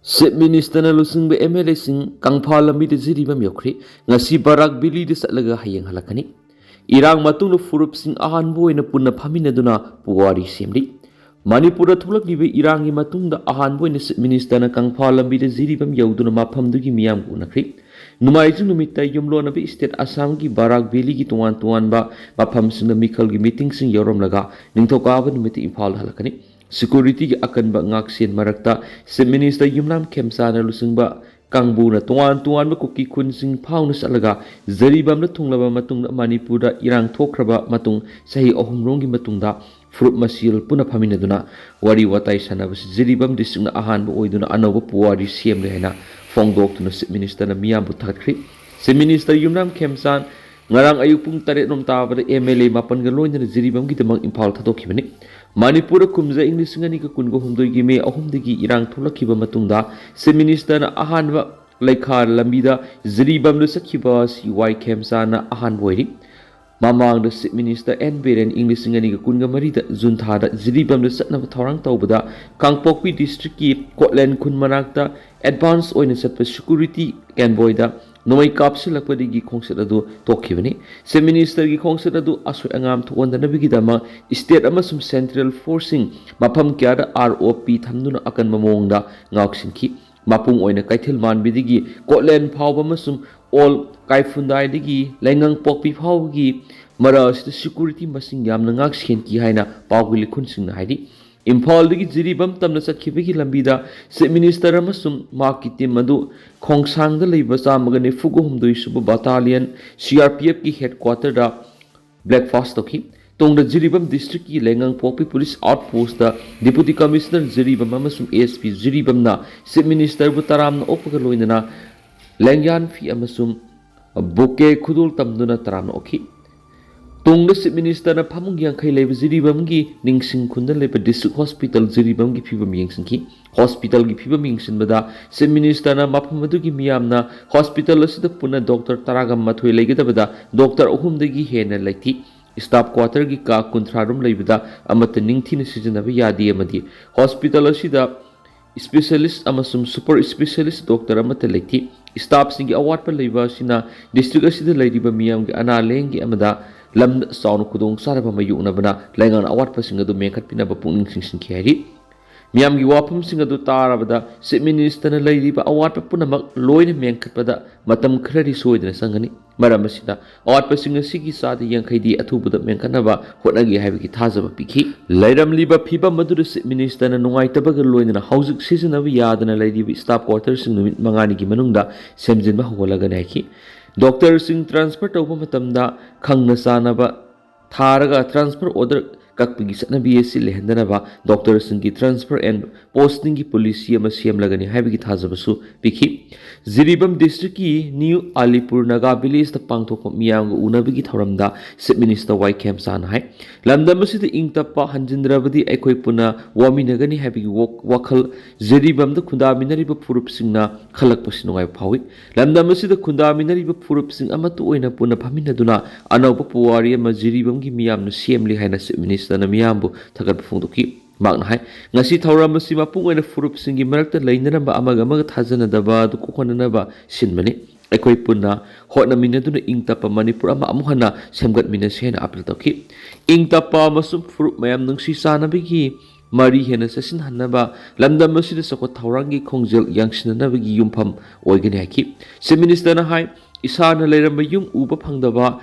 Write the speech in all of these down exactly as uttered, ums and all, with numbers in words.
Chief ꯃꯤꯅꯤꯁꯇꯔꯅ ꯂꯨꯆꯤꯡꯕ M L ꯑꯦꯁꯤꯡ ꯀꯪꯐꯥꯜ ꯂꯝꯕꯤꯗ ꯖꯤꯔꯤꯕꯥꯝ ꯌꯧꯈ꯭ꯔꯦ꯫ ꯉꯁꯤ ꯕꯔꯥꯛ ꯚꯦꯂꯤꯗ ꯆꯠꯂꯒ ꯍꯌꯦꯡ ꯍꯜꯂꯛꯀꯅꯤ꯫ ꯏꯔꯥꯡ ꯃꯇꯨꯡꯗ ꯐꯨꯔꯨꯞꯁꯤꯡ ꯑꯍꯥꯟꯕ ꯑꯣꯏꯅ ꯄꯨꯟꯅ ꯐꯝꯃꯤꯟꯅꯗꯨꯅ ꯄꯨꯋꯥꯔꯤ ꯁꯦꯝꯂꯤ꯫ ꯃꯅꯤꯄꯨꯔꯗ ꯊꯣꯛꯂꯛꯂꯤꯕ ꯏꯔꯥꯡꯒꯤ ꯃꯇꯨꯡꯗ ꯑꯍꯥꯟꯕ ꯑꯣꯏꯅ ꯆꯤꯐ ꯃꯤꯅꯤꯁꯇꯔꯅ ꯀꯪꯐꯥꯜ ꯂꯝꯕꯤꯗ ꯖꯤꯔꯤꯕꯥꯝ ꯌꯧꯗꯨꯅ ꯃꯐꯝꯗꯨꯒꯤ ꯃꯤꯌꯥꯝꯒ ꯎꯅꯈ꯭ꯔꯦ꯫ ꯅꯣꯡꯃꯥꯏꯖꯤꯡ ꯅꯨꯃꯤꯠꯇ ꯌꯨꯝꯂꯣꯟꯅꯕ ꯏꯁꯇꯦꯠ ꯑꯁꯥꯝꯒꯤ ꯕꯔꯥꯛ ꯚꯦꯂꯤꯒꯤ ꯇꯣꯉꯥꯟ ꯇꯣꯉꯥꯟꯕ ꯃꯐꯝꯁꯤꯡꯗ ꯃꯤꯈꯜꯒꯤ ꯃꯤꯇꯤꯡꯁꯤꯡ ꯌꯥꯎꯔꯝꯂꯒ ꯅꯤꯡꯊꯧꯀꯥꯕ ꯅꯨꯃꯤꯠꯇ ꯏꯝꯐꯥꯜꯗ ꯍꯜꯂꯛꯀꯅꯤ꯫ ꯁꯦꯀ꯭ꯌꯨꯔꯤꯇꯤꯒꯤ ꯑꯀꯟꯕ ꯉꯥꯛꯁꯦꯟ ꯃꯔꯛꯇ ꯆꯤꯐ ꯃꯤꯅꯤꯁꯇꯔ ꯌꯨꯝꯅꯥꯝ ꯈꯦꯝꯆꯥꯟꯅ ꯂꯨꯆꯤꯡꯕ ꯀꯥꯡꯕꯨꯅ ꯇꯣꯉꯥꯟ ꯇꯣꯉꯥꯟꯕ ꯀꯨꯀꯤ ꯈꯨꯟꯁꯤꯡ ꯐꯥꯎꯅ ꯆꯠꯂꯒ ꯖꯤꯔꯤꯕꯥꯝꯗ ꯊꯨꯡꯂꯕ ꯃꯇꯨꯡꯗ ꯃꯅꯤꯄꯨꯔꯗ ꯏꯔꯥꯡ ꯊꯣꯛꯈ꯭ꯔꯕ ꯃꯇꯨꯡ ꯆꯍꯤ ꯑꯍꯨꯝꯔꯣꯝꯒꯤ ꯃꯇꯨꯡꯗ ꯐꯨꯔꯨꯞ ꯃꯁꯦꯜ ꯄꯨꯟꯅ ꯐꯝꯃꯤꯟꯅꯗꯨꯅ ꯋꯥꯔꯤ ꯋꯥꯇꯥꯏ ꯁꯥꯟꯅꯕꯁꯤ ꯖꯤꯔꯤꯕꯥꯝ ꯗꯤꯁꯇ꯭ꯔꯤꯛꯅ ꯑꯍꯥꯟꯕ ꯑꯣꯏꯗꯨꯅ ꯑꯅꯧꯕ ꯄꯨꯋꯥꯔꯤ ꯁꯦꯝꯂꯦ ꯍꯥꯏꯅ ꯐꯣꯡꯗꯣꯛꯇꯨꯅ ꯆꯤꯐ ꯃꯤꯅꯤꯁꯇꯔꯅ ꯃꯤꯌꯥꯝꯕꯨ ꯊꯥꯒꯠꯈ꯭ꯔꯤ꯫ ꯆꯤꯐ ꯃꯤꯅꯤꯁꯇꯔ ꯌꯨꯝꯅꯥꯝ ꯈꯦꯝꯆꯥꯟ ꯉꯔꯥꯡ ꯑꯌꯨꯛ ꯄꯨꯡ ꯇꯔꯦꯠ ꯔꯣꯝ ꯇꯥꯕꯗ ꯑꯦꯝ ꯑꯦꯜ ꯑꯦ ꯃꯥꯄꯟꯒ ꯂꯣꯏꯅꯅ ꯖꯤꯔꯤꯕꯥꯝꯒꯤꯗꯃꯛ ꯏꯝꯐꯥꯜ ꯊꯥꯗꯣꯛꯈꯤꯕꯅꯤ꯫ ꯃꯅꯤꯄꯨꯔꯗ ꯀꯨꯝꯖꯥ ꯏꯪ ꯂꯤꯁꯤꯡ ꯑꯅꯤꯒ ꯀꯨꯟꯒ ꯍꯨꯝꯗꯣꯏꯒꯤ ꯃꯦ ꯑꯍꯨꯝꯗꯒꯤ ꯏꯔꯥꯡ ꯊꯣꯛꯂꯛꯈꯤꯕ ꯃꯇꯨꯡꯗ ꯆꯤꯐ ꯃꯤꯅꯤꯁꯇꯔꯅ ꯑꯍꯥꯟꯕ ꯂꯩꯈꯥ ꯂꯝꯕꯤꯗ ꯖꯤꯔꯤꯕꯥꯝꯗ ꯆꯠꯈꯤꯕ ꯑꯁꯤ ꯋꯥꯏ ꯈꯦꯝꯆꯥꯟꯅ ꯑꯍꯥꯟꯕ ꯑꯣꯏꯔꯤ꯫ ꯃꯃꯥꯡꯗ ꯆꯤꯐ ꯃꯤꯅꯤꯁꯇꯔ ꯑꯦꯟ ꯕꯤꯔꯦꯟ ꯏꯪ ꯂꯤꯁꯤꯡ ꯑꯅꯤꯒ ꯀꯨꯟꯒ ꯃꯔꯤꯗ ꯖꯨꯟ ꯊꯥꯗ ꯖꯤꯔꯤꯕꯥꯝꯗ ꯆꯠꯅꯕ ꯊꯧꯔꯥꯡ ꯇꯧꯕꯗ ꯀꯥꯡꯄꯣꯛꯄꯤ ꯗꯤꯁꯇ꯭ꯔꯤꯛꯀꯤ ꯀꯣꯠꯂꯦꯟ ꯈꯨꯟ ꯃꯅꯥꯛꯇ ꯑꯦꯗꯚꯥꯟꯁ ꯑꯣꯏꯅ ꯆꯠꯄ ꯁꯦꯀ꯭ꯌꯨꯔꯤꯇꯤ ꯀꯦꯟꯕꯣꯏꯗ ꯅꯣꯡꯃꯩ ꯀꯥꯞꯁꯤꯜꯂꯛꯄꯗꯒꯤ ꯈꯣꯡꯆꯠ ꯑꯗꯨ ꯇꯣꯛꯈꯤꯕꯅꯤ꯫ ꯆꯤꯐ ꯃꯤꯅꯤꯁꯇꯔꯒꯤ ꯈꯣꯡꯆꯠ ꯑꯗꯨ ꯑꯁꯣꯏ ꯑꯉꯥꯝ ꯊꯣꯛꯍꯟꯗꯅꯕꯒꯤꯗꯃꯛ ꯏꯁꯇꯦꯠ ꯑꯃꯁꯨꯡ ꯁꯦꯟꯇ꯭ꯔꯦꯜ ꯐꯣꯔꯁꯁꯤꯡ ꯃꯐꯝ ꯀꯌꯥꯗ ꯑꯥꯔ ꯑꯣ ꯄꯤ ꯊꯝꯗꯨꯅ ꯑꯀꯟꯕ ꯃꯑꯣꯡꯗ ꯉꯥꯛꯁꯤꯟꯈꯤ꯫ ꯃꯄꯨꯡ ꯑꯣꯏꯅ ꯀꯩꯊꯦꯜ ꯃꯥꯟꯕꯤꯗꯒꯤ ꯀꯣꯠꯂꯦꯟ ꯐꯥꯎꯕ ꯑꯃꯁꯨꯡ ꯑꯣꯜ ꯀꯥꯏꯐꯨꯟꯗꯥꯏꯗꯒꯤ ꯂꯩꯉꯪꯄꯣꯛꯄꯤ ꯐꯥꯎꯕꯒꯤ ꯃꯔꯛ ꯑꯁꯤꯗ ꯁꯦꯀ꯭ꯌꯨꯔꯤꯇꯤ ꯃꯁꯤꯡ ꯌꯥꯝꯅ ꯉꯥꯛ ꯁꯦꯟꯈꯤ ꯍꯥꯏꯅ ꯄꯥꯎꯒꯤ ꯂꯤꯈꯨꯟꯁꯤꯡꯅ ꯍꯥꯏꯔꯤ꯫ ꯏꯝꯐꯥꯜꯗꯒꯤ ꯖꯤꯔꯤꯕꯥꯝ ꯇꯝꯅ ꯆꯠꯈꯤꯕꯒꯤ ꯂꯝꯕꯤꯗ ꯆꯤꯐ ꯃꯤꯅꯤꯁꯇꯔ ꯑꯃꯁꯨꯡ ꯃꯍꯥꯛꯀꯤ ꯇꯤꯝ ꯑꯗꯨ ꯈꯣꯡꯁꯥꯡꯗ ꯂꯩꯕ ꯆꯥꯝꯃꯒ ꯅꯤꯐꯨꯒ ꯍꯨꯝꯗꯣꯏ ꯁꯨꯕ ꯕꯇꯥꯂꯤꯌꯟ ꯁꯤ ꯑꯥꯔ ꯄꯤ ꯑꯦꯐꯀꯤ ꯍꯦꯗꯀ꯭ꯋꯥꯇꯔꯗ ꯕ꯭ꯔꯦꯛꯐꯥꯁ ꯇꯧꯈꯤ꯫ ꯇꯨꯡꯗ ꯖꯤꯔꯤꯕꯥꯝ ꯗꯤꯁꯇ꯭ꯔꯤꯛꯀꯤ ꯂꯩꯉꯪꯄꯣꯛꯄꯤ ꯄꯨꯂꯤꯁ ꯑꯥꯎꯠꯄꯣꯁꯇ ꯗꯤꯄꯨꯇꯤ ꯀꯃꯤꯁꯅꯔ ꯖꯤꯔꯤꯕꯥꯝ ꯑꯃꯁꯨꯡ ꯑꯦ ꯑꯦꯁ ꯄꯤ ꯖꯤꯔꯤꯕꯥꯝꯅ ꯆꯤꯐ ꯃꯤꯅꯤꯁꯇꯔꯕꯨ ꯇꯔꯥꯝꯅ ꯑꯣꯛꯄꯒ ꯂꯣꯏꯅꯅ ꯂꯦꯡꯌꯥꯟ ꯐꯤ ꯑꯃꯁꯨꯡ ꯕꯨꯀꯦ ꯈꯨꯗꯣꯜ ꯇꯝꯗꯨꯅ ꯇꯔꯥꯝꯅ ꯑꯣꯛꯈꯤ꯫ ꯇꯨꯡꯗ ꯆꯤꯐ ꯃꯤꯅꯤꯁꯇꯔꯅ ꯐꯃꯨꯡ ꯌꯥꯡꯈꯩ ꯂꯩꯕ ꯖꯤꯔꯤꯕꯥꯝꯒꯤ ꯅꯤꯡꯁꯤꯡ ꯈꯨꯟꯗ ꯂꯩꯕ ꯗꯤꯁꯇ꯭ꯔꯤꯛ ꯍꯣꯁꯄꯤꯇꯥꯜ ꯖꯤꯔꯤꯕꯥꯝꯒꯤ ꯐꯤꯕꯝ ꯌꯦꯡꯁꯤꯟꯈꯤ꯫ ꯍꯣꯁꯄꯤꯇꯥꯜꯒꯤ ꯐꯤꯕꯝ ꯌꯦꯡꯁꯤꯟꯕꯗ ꯆꯤꯐ ꯃꯤꯅꯤꯁꯇꯔꯅ ꯃꯐꯝ ꯑꯗꯨꯒꯤ ꯃꯤꯌꯥꯝꯅ ꯍꯣꯁꯄꯤꯇꯥꯜ ꯑꯁꯤꯗ ꯄꯨꯟꯅ ꯗꯣꯛꯇꯔ ꯇꯔꯥꯒ ꯃꯥꯊꯣꯏ ꯂꯩꯒꯗꯕꯗ ꯗꯣꯛꯇꯔ ꯑꯍꯨꯝꯗꯒꯤ ꯍꯦꯟꯅ ꯂꯩꯇꯦ꯫ ꯁ꯭ꯇꯥꯐ ꯀ꯭ꯋꯥꯇꯔꯒꯤ ꯀꯥ ꯀꯨꯟꯊ꯭ꯔꯥ ꯔꯣꯝ ꯂꯩꯕꯗ ꯑꯃꯠꯇ ꯅꯤꯡꯊꯤꯅ ꯁꯤꯖꯤꯟꯅꯕ ꯌꯥꯗꯦ ꯑꯃꯗꯤ ꯍꯣꯁꯄꯤꯇꯥꯜ ꯑꯁꯤꯗ specialist ꯑꯃꯁꯨꯡ super specialist doctor ꯑꯃꯠꯇ ꯂꯩꯇꯦ꯫ Staffꯁꯤꯡꯒꯤ ꯑꯋꯥꯠꯄ ꯂꯩꯕ ꯑꯁꯤꯅ district ꯑꯁꯤꯗ ꯂꯩꯔꯤꯕ ꯃꯤꯌꯥꯝꯒꯤ ꯑꯅꯥ ꯂꯥꯌꯦꯡꯒꯤ ꯑꯃꯗ ꯂꯝꯗ ꯆꯥꯎꯅ ꯈꯨꯗꯣꯡꯆꯥꯗꯕ ꯃꯥꯌꯣꯛꯅꯕꯅ ꯂꯩꯉꯥꯛꯅ ꯑꯋꯥꯠꯄꯁꯤꯡ ꯑꯗꯨ ꯃꯦꯟꯈꯠꯄꯤꯅꯕ ꯄꯨꯛꯅꯤꯡ ꯆꯤꯡꯁꯤꯟꯈꯤ ꯍꯥꯏꯔꯤ꯫ ꯃꯤꯌꯥꯝꯒꯤ ꯋꯥꯐꯝꯁꯤꯡ ꯑꯗꯨ ꯇꯥꯔꯕꯗ Chief Ministerꯅ ꯂꯩꯔꯤꯕ ꯑꯋꯥꯠꯄ ꯄꯨꯝꯅꯃꯛ ꯂꯣꯏꯅ ꯃꯦꯟꯈꯠꯄꯗ ꯃꯇꯝ ꯈꯔꯗꯤ ꯁꯣꯏꯗꯅ ꯆꯪꯒꯅꯤ꯫ ꯃꯔꯝ ꯑꯁꯤꯅ, ꯑꯋꯥꯠꯄꯁꯤꯡ ꯑꯁꯤꯒꯤ ꯆꯥꯗ ꯌꯥꯡꯈꯩꯗꯤ ꯑꯊꯨꯕꯗ ꯃꯦꯟꯈꯠꯅꯕ ꯍꯣꯠꯅꯒꯦ ꯍꯥꯏꯕꯒꯤ ꯊꯥꯖꯕ ꯄꯤꯈꯤ꯫ ꯂꯩꯔꯝꯂꯤꯕ ꯐꯤꯚꯝ ꯑꯗꯨꯗ Chief Ministerꯅ ꯅꯨꯡꯉꯥꯏꯇꯕꯒ ꯂꯣꯏꯅꯅ ꯍꯧꯖꯤꯛ ꯁꯤꯖꯤꯟꯅꯕ ꯌꯥꯗꯅ ꯂꯩꯔꯤꯕ staff quarterꯁꯤꯡ ꯅꯨꯃꯤꯠ ꯃꯉꯥꯅꯤꯒꯤ ꯃꯅꯨꯡꯗ ꯁꯦꯝꯖꯤꯟꯕ ꯍꯧꯍꯜꯂꯒꯅꯤ ꯍꯥꯏꯈꯤ꯫ Doctorꯁꯤꯡ transfer ꯇꯧꯕ ꯃꯇꯝꯗ ꯈꯪꯅ ꯆꯥꯟꯅꯕ ꯊꯥꯔꯒ transfer order ꯀꯛꯄꯒꯤ ꯆꯠꯅꯕꯤ ꯑꯁꯤ ꯂꯩꯍꯟꯗꯅꯕ doctorꯁꯤꯡꯒꯤ transfer and postingꯒꯤ policy ꯑꯃ ꯁꯦꯝꯂꯒꯅꯤ ꯍꯥꯏꯕꯒꯤ ꯊꯥꯖꯕꯁꯨ ꯄꯤꯈꯤ꯫ ꯖꯤꯔꯤꯕꯥꯝ districtꯀꯤ New Alipur Naga Villageꯇ ꯄꯥꯡꯊꯣꯛꯄ ꯃꯤꯌꯥꯝꯒ ꯎꯅꯕꯒꯤ ꯊꯧꯔꯝꯗ Chief Minister ꯋꯥꯏ ꯈꯦꯝꯆꯥꯅ ꯍꯥꯏ, ꯂꯝꯗꯝ ꯑꯁꯤꯗ ꯏꯪ ꯇꯞꯄ ꯍꯟꯖꯤꯟꯗ꯭ꯔꯕꯗꯤ ꯑꯩꯈꯣꯏ ꯄꯨꯟꯅ ꯋꯥꯃꯤꯟꯅꯒꯅꯤ ꯍꯥꯏꯕꯒꯤ ꯋꯥ-, ꯋꯥꯈꯜ ꯖꯤꯔꯤꯕꯥꯝꯗ ꯈꯨꯟꯗꯥꯃꯤꯟꯅꯔꯤꯕ ꯐꯨꯔꯨꯞꯁꯤꯡꯅ ꯈꯜꯂꯛꯄꯁꯤ ꯅꯨꯡꯉꯥꯏꯕ ꯐꯥꯎꯏ꯫ ꯂꯝꯗꯝ ꯑꯁꯤꯗ ꯈꯨꯟꯗꯥꯃꯤꯟꯅꯔꯤꯕ ꯐꯨꯔꯨꯞꯁꯤꯡ ꯑꯃꯠꯇ ꯑꯣꯏꯅ ꯄꯨꯟꯅ ꯐꯝꯃꯤꯟꯅꯗꯨꯅ ꯑꯅꯧꯕ ꯄꯨꯋꯥꯔꯤ ꯑꯃ ꯖꯤꯔꯤꯕꯥꯝꯒꯤ ꯃꯤꯌꯥꯝꯅ ꯁꯦꯝꯂꯤ ꯍꯥꯏꯅ Chief Ministerꯅ ꯃꯤꯌꯥꯝꯕꯨ ꯊꯥꯒꯠꯄ ꯐꯣꯡꯗꯣꯛꯈꯤ꯫ ꯃꯍꯥꯛꯅ ꯍꯥꯏ, ꯉꯁꯤ ꯊꯧꯔꯝ ꯑꯁꯤ ꯃꯄꯨꯡ ꯑꯣꯏꯅ ꯐꯨꯔꯨꯞꯁꯤꯡꯒꯤ ꯃꯔꯛꯇ ꯂꯩꯅꯔꯝꯕ ꯑꯃꯒ ꯑꯃꯒ ꯊꯥꯖꯅꯗꯕ ꯑꯗꯨ ꯀꯣꯛꯍꯟꯅꯅꯕ ꯁꯤꯟꯕꯅꯤ꯫ ꯑꯩꯈꯣꯏ ꯄꯨꯟꯅ ꯍꯣꯠꯅꯃꯤꯟꯅꯗꯨꯅ ꯏꯪ ꯇꯞꯄ ꯃꯅꯤꯄꯨꯔ ꯑꯃ ꯑꯃꯨꯛ ꯍꯟꯅ ꯁꯦꯝꯒꯠꯃꯤꯟꯅꯁꯤ ꯍꯥꯏꯅ appeal ꯇꯧꯈꯤ꯫ ꯏꯪ ꯇꯞꯄ ꯑꯃꯁꯨꯡ ꯐꯨꯔꯨꯞ ꯃꯌꯥꯝ ꯅꯨꯡꯁꯤ ꯆꯥꯟꯅꯕꯒꯤ ꯃꯔꯤ ꯍꯦꯟꯅ ꯆꯦꯠꯁꯤꯟꯍꯟꯅꯕ ꯂꯝꯗꯝ ꯑꯁꯤꯗ ꯆꯥꯎꯈꯠ ꯊꯧꯔꯥꯡꯒꯤ ꯈꯣꯡꯖꯦꯜ ꯌꯥꯡꯁꯤꯟꯅꯅꯕꯒꯤ ꯌꯨꯝꯐꯝ ꯑꯣꯏꯒꯅꯤ ꯍꯥꯏꯈꯤ꯫ Chief Ministerꯅ ꯍꯥꯏ, ꯏꯁꯥꯅ ꯂꯩꯔꯝꯕ ꯌꯨꯝ ꯎꯕ ꯐꯪꯗꯕ,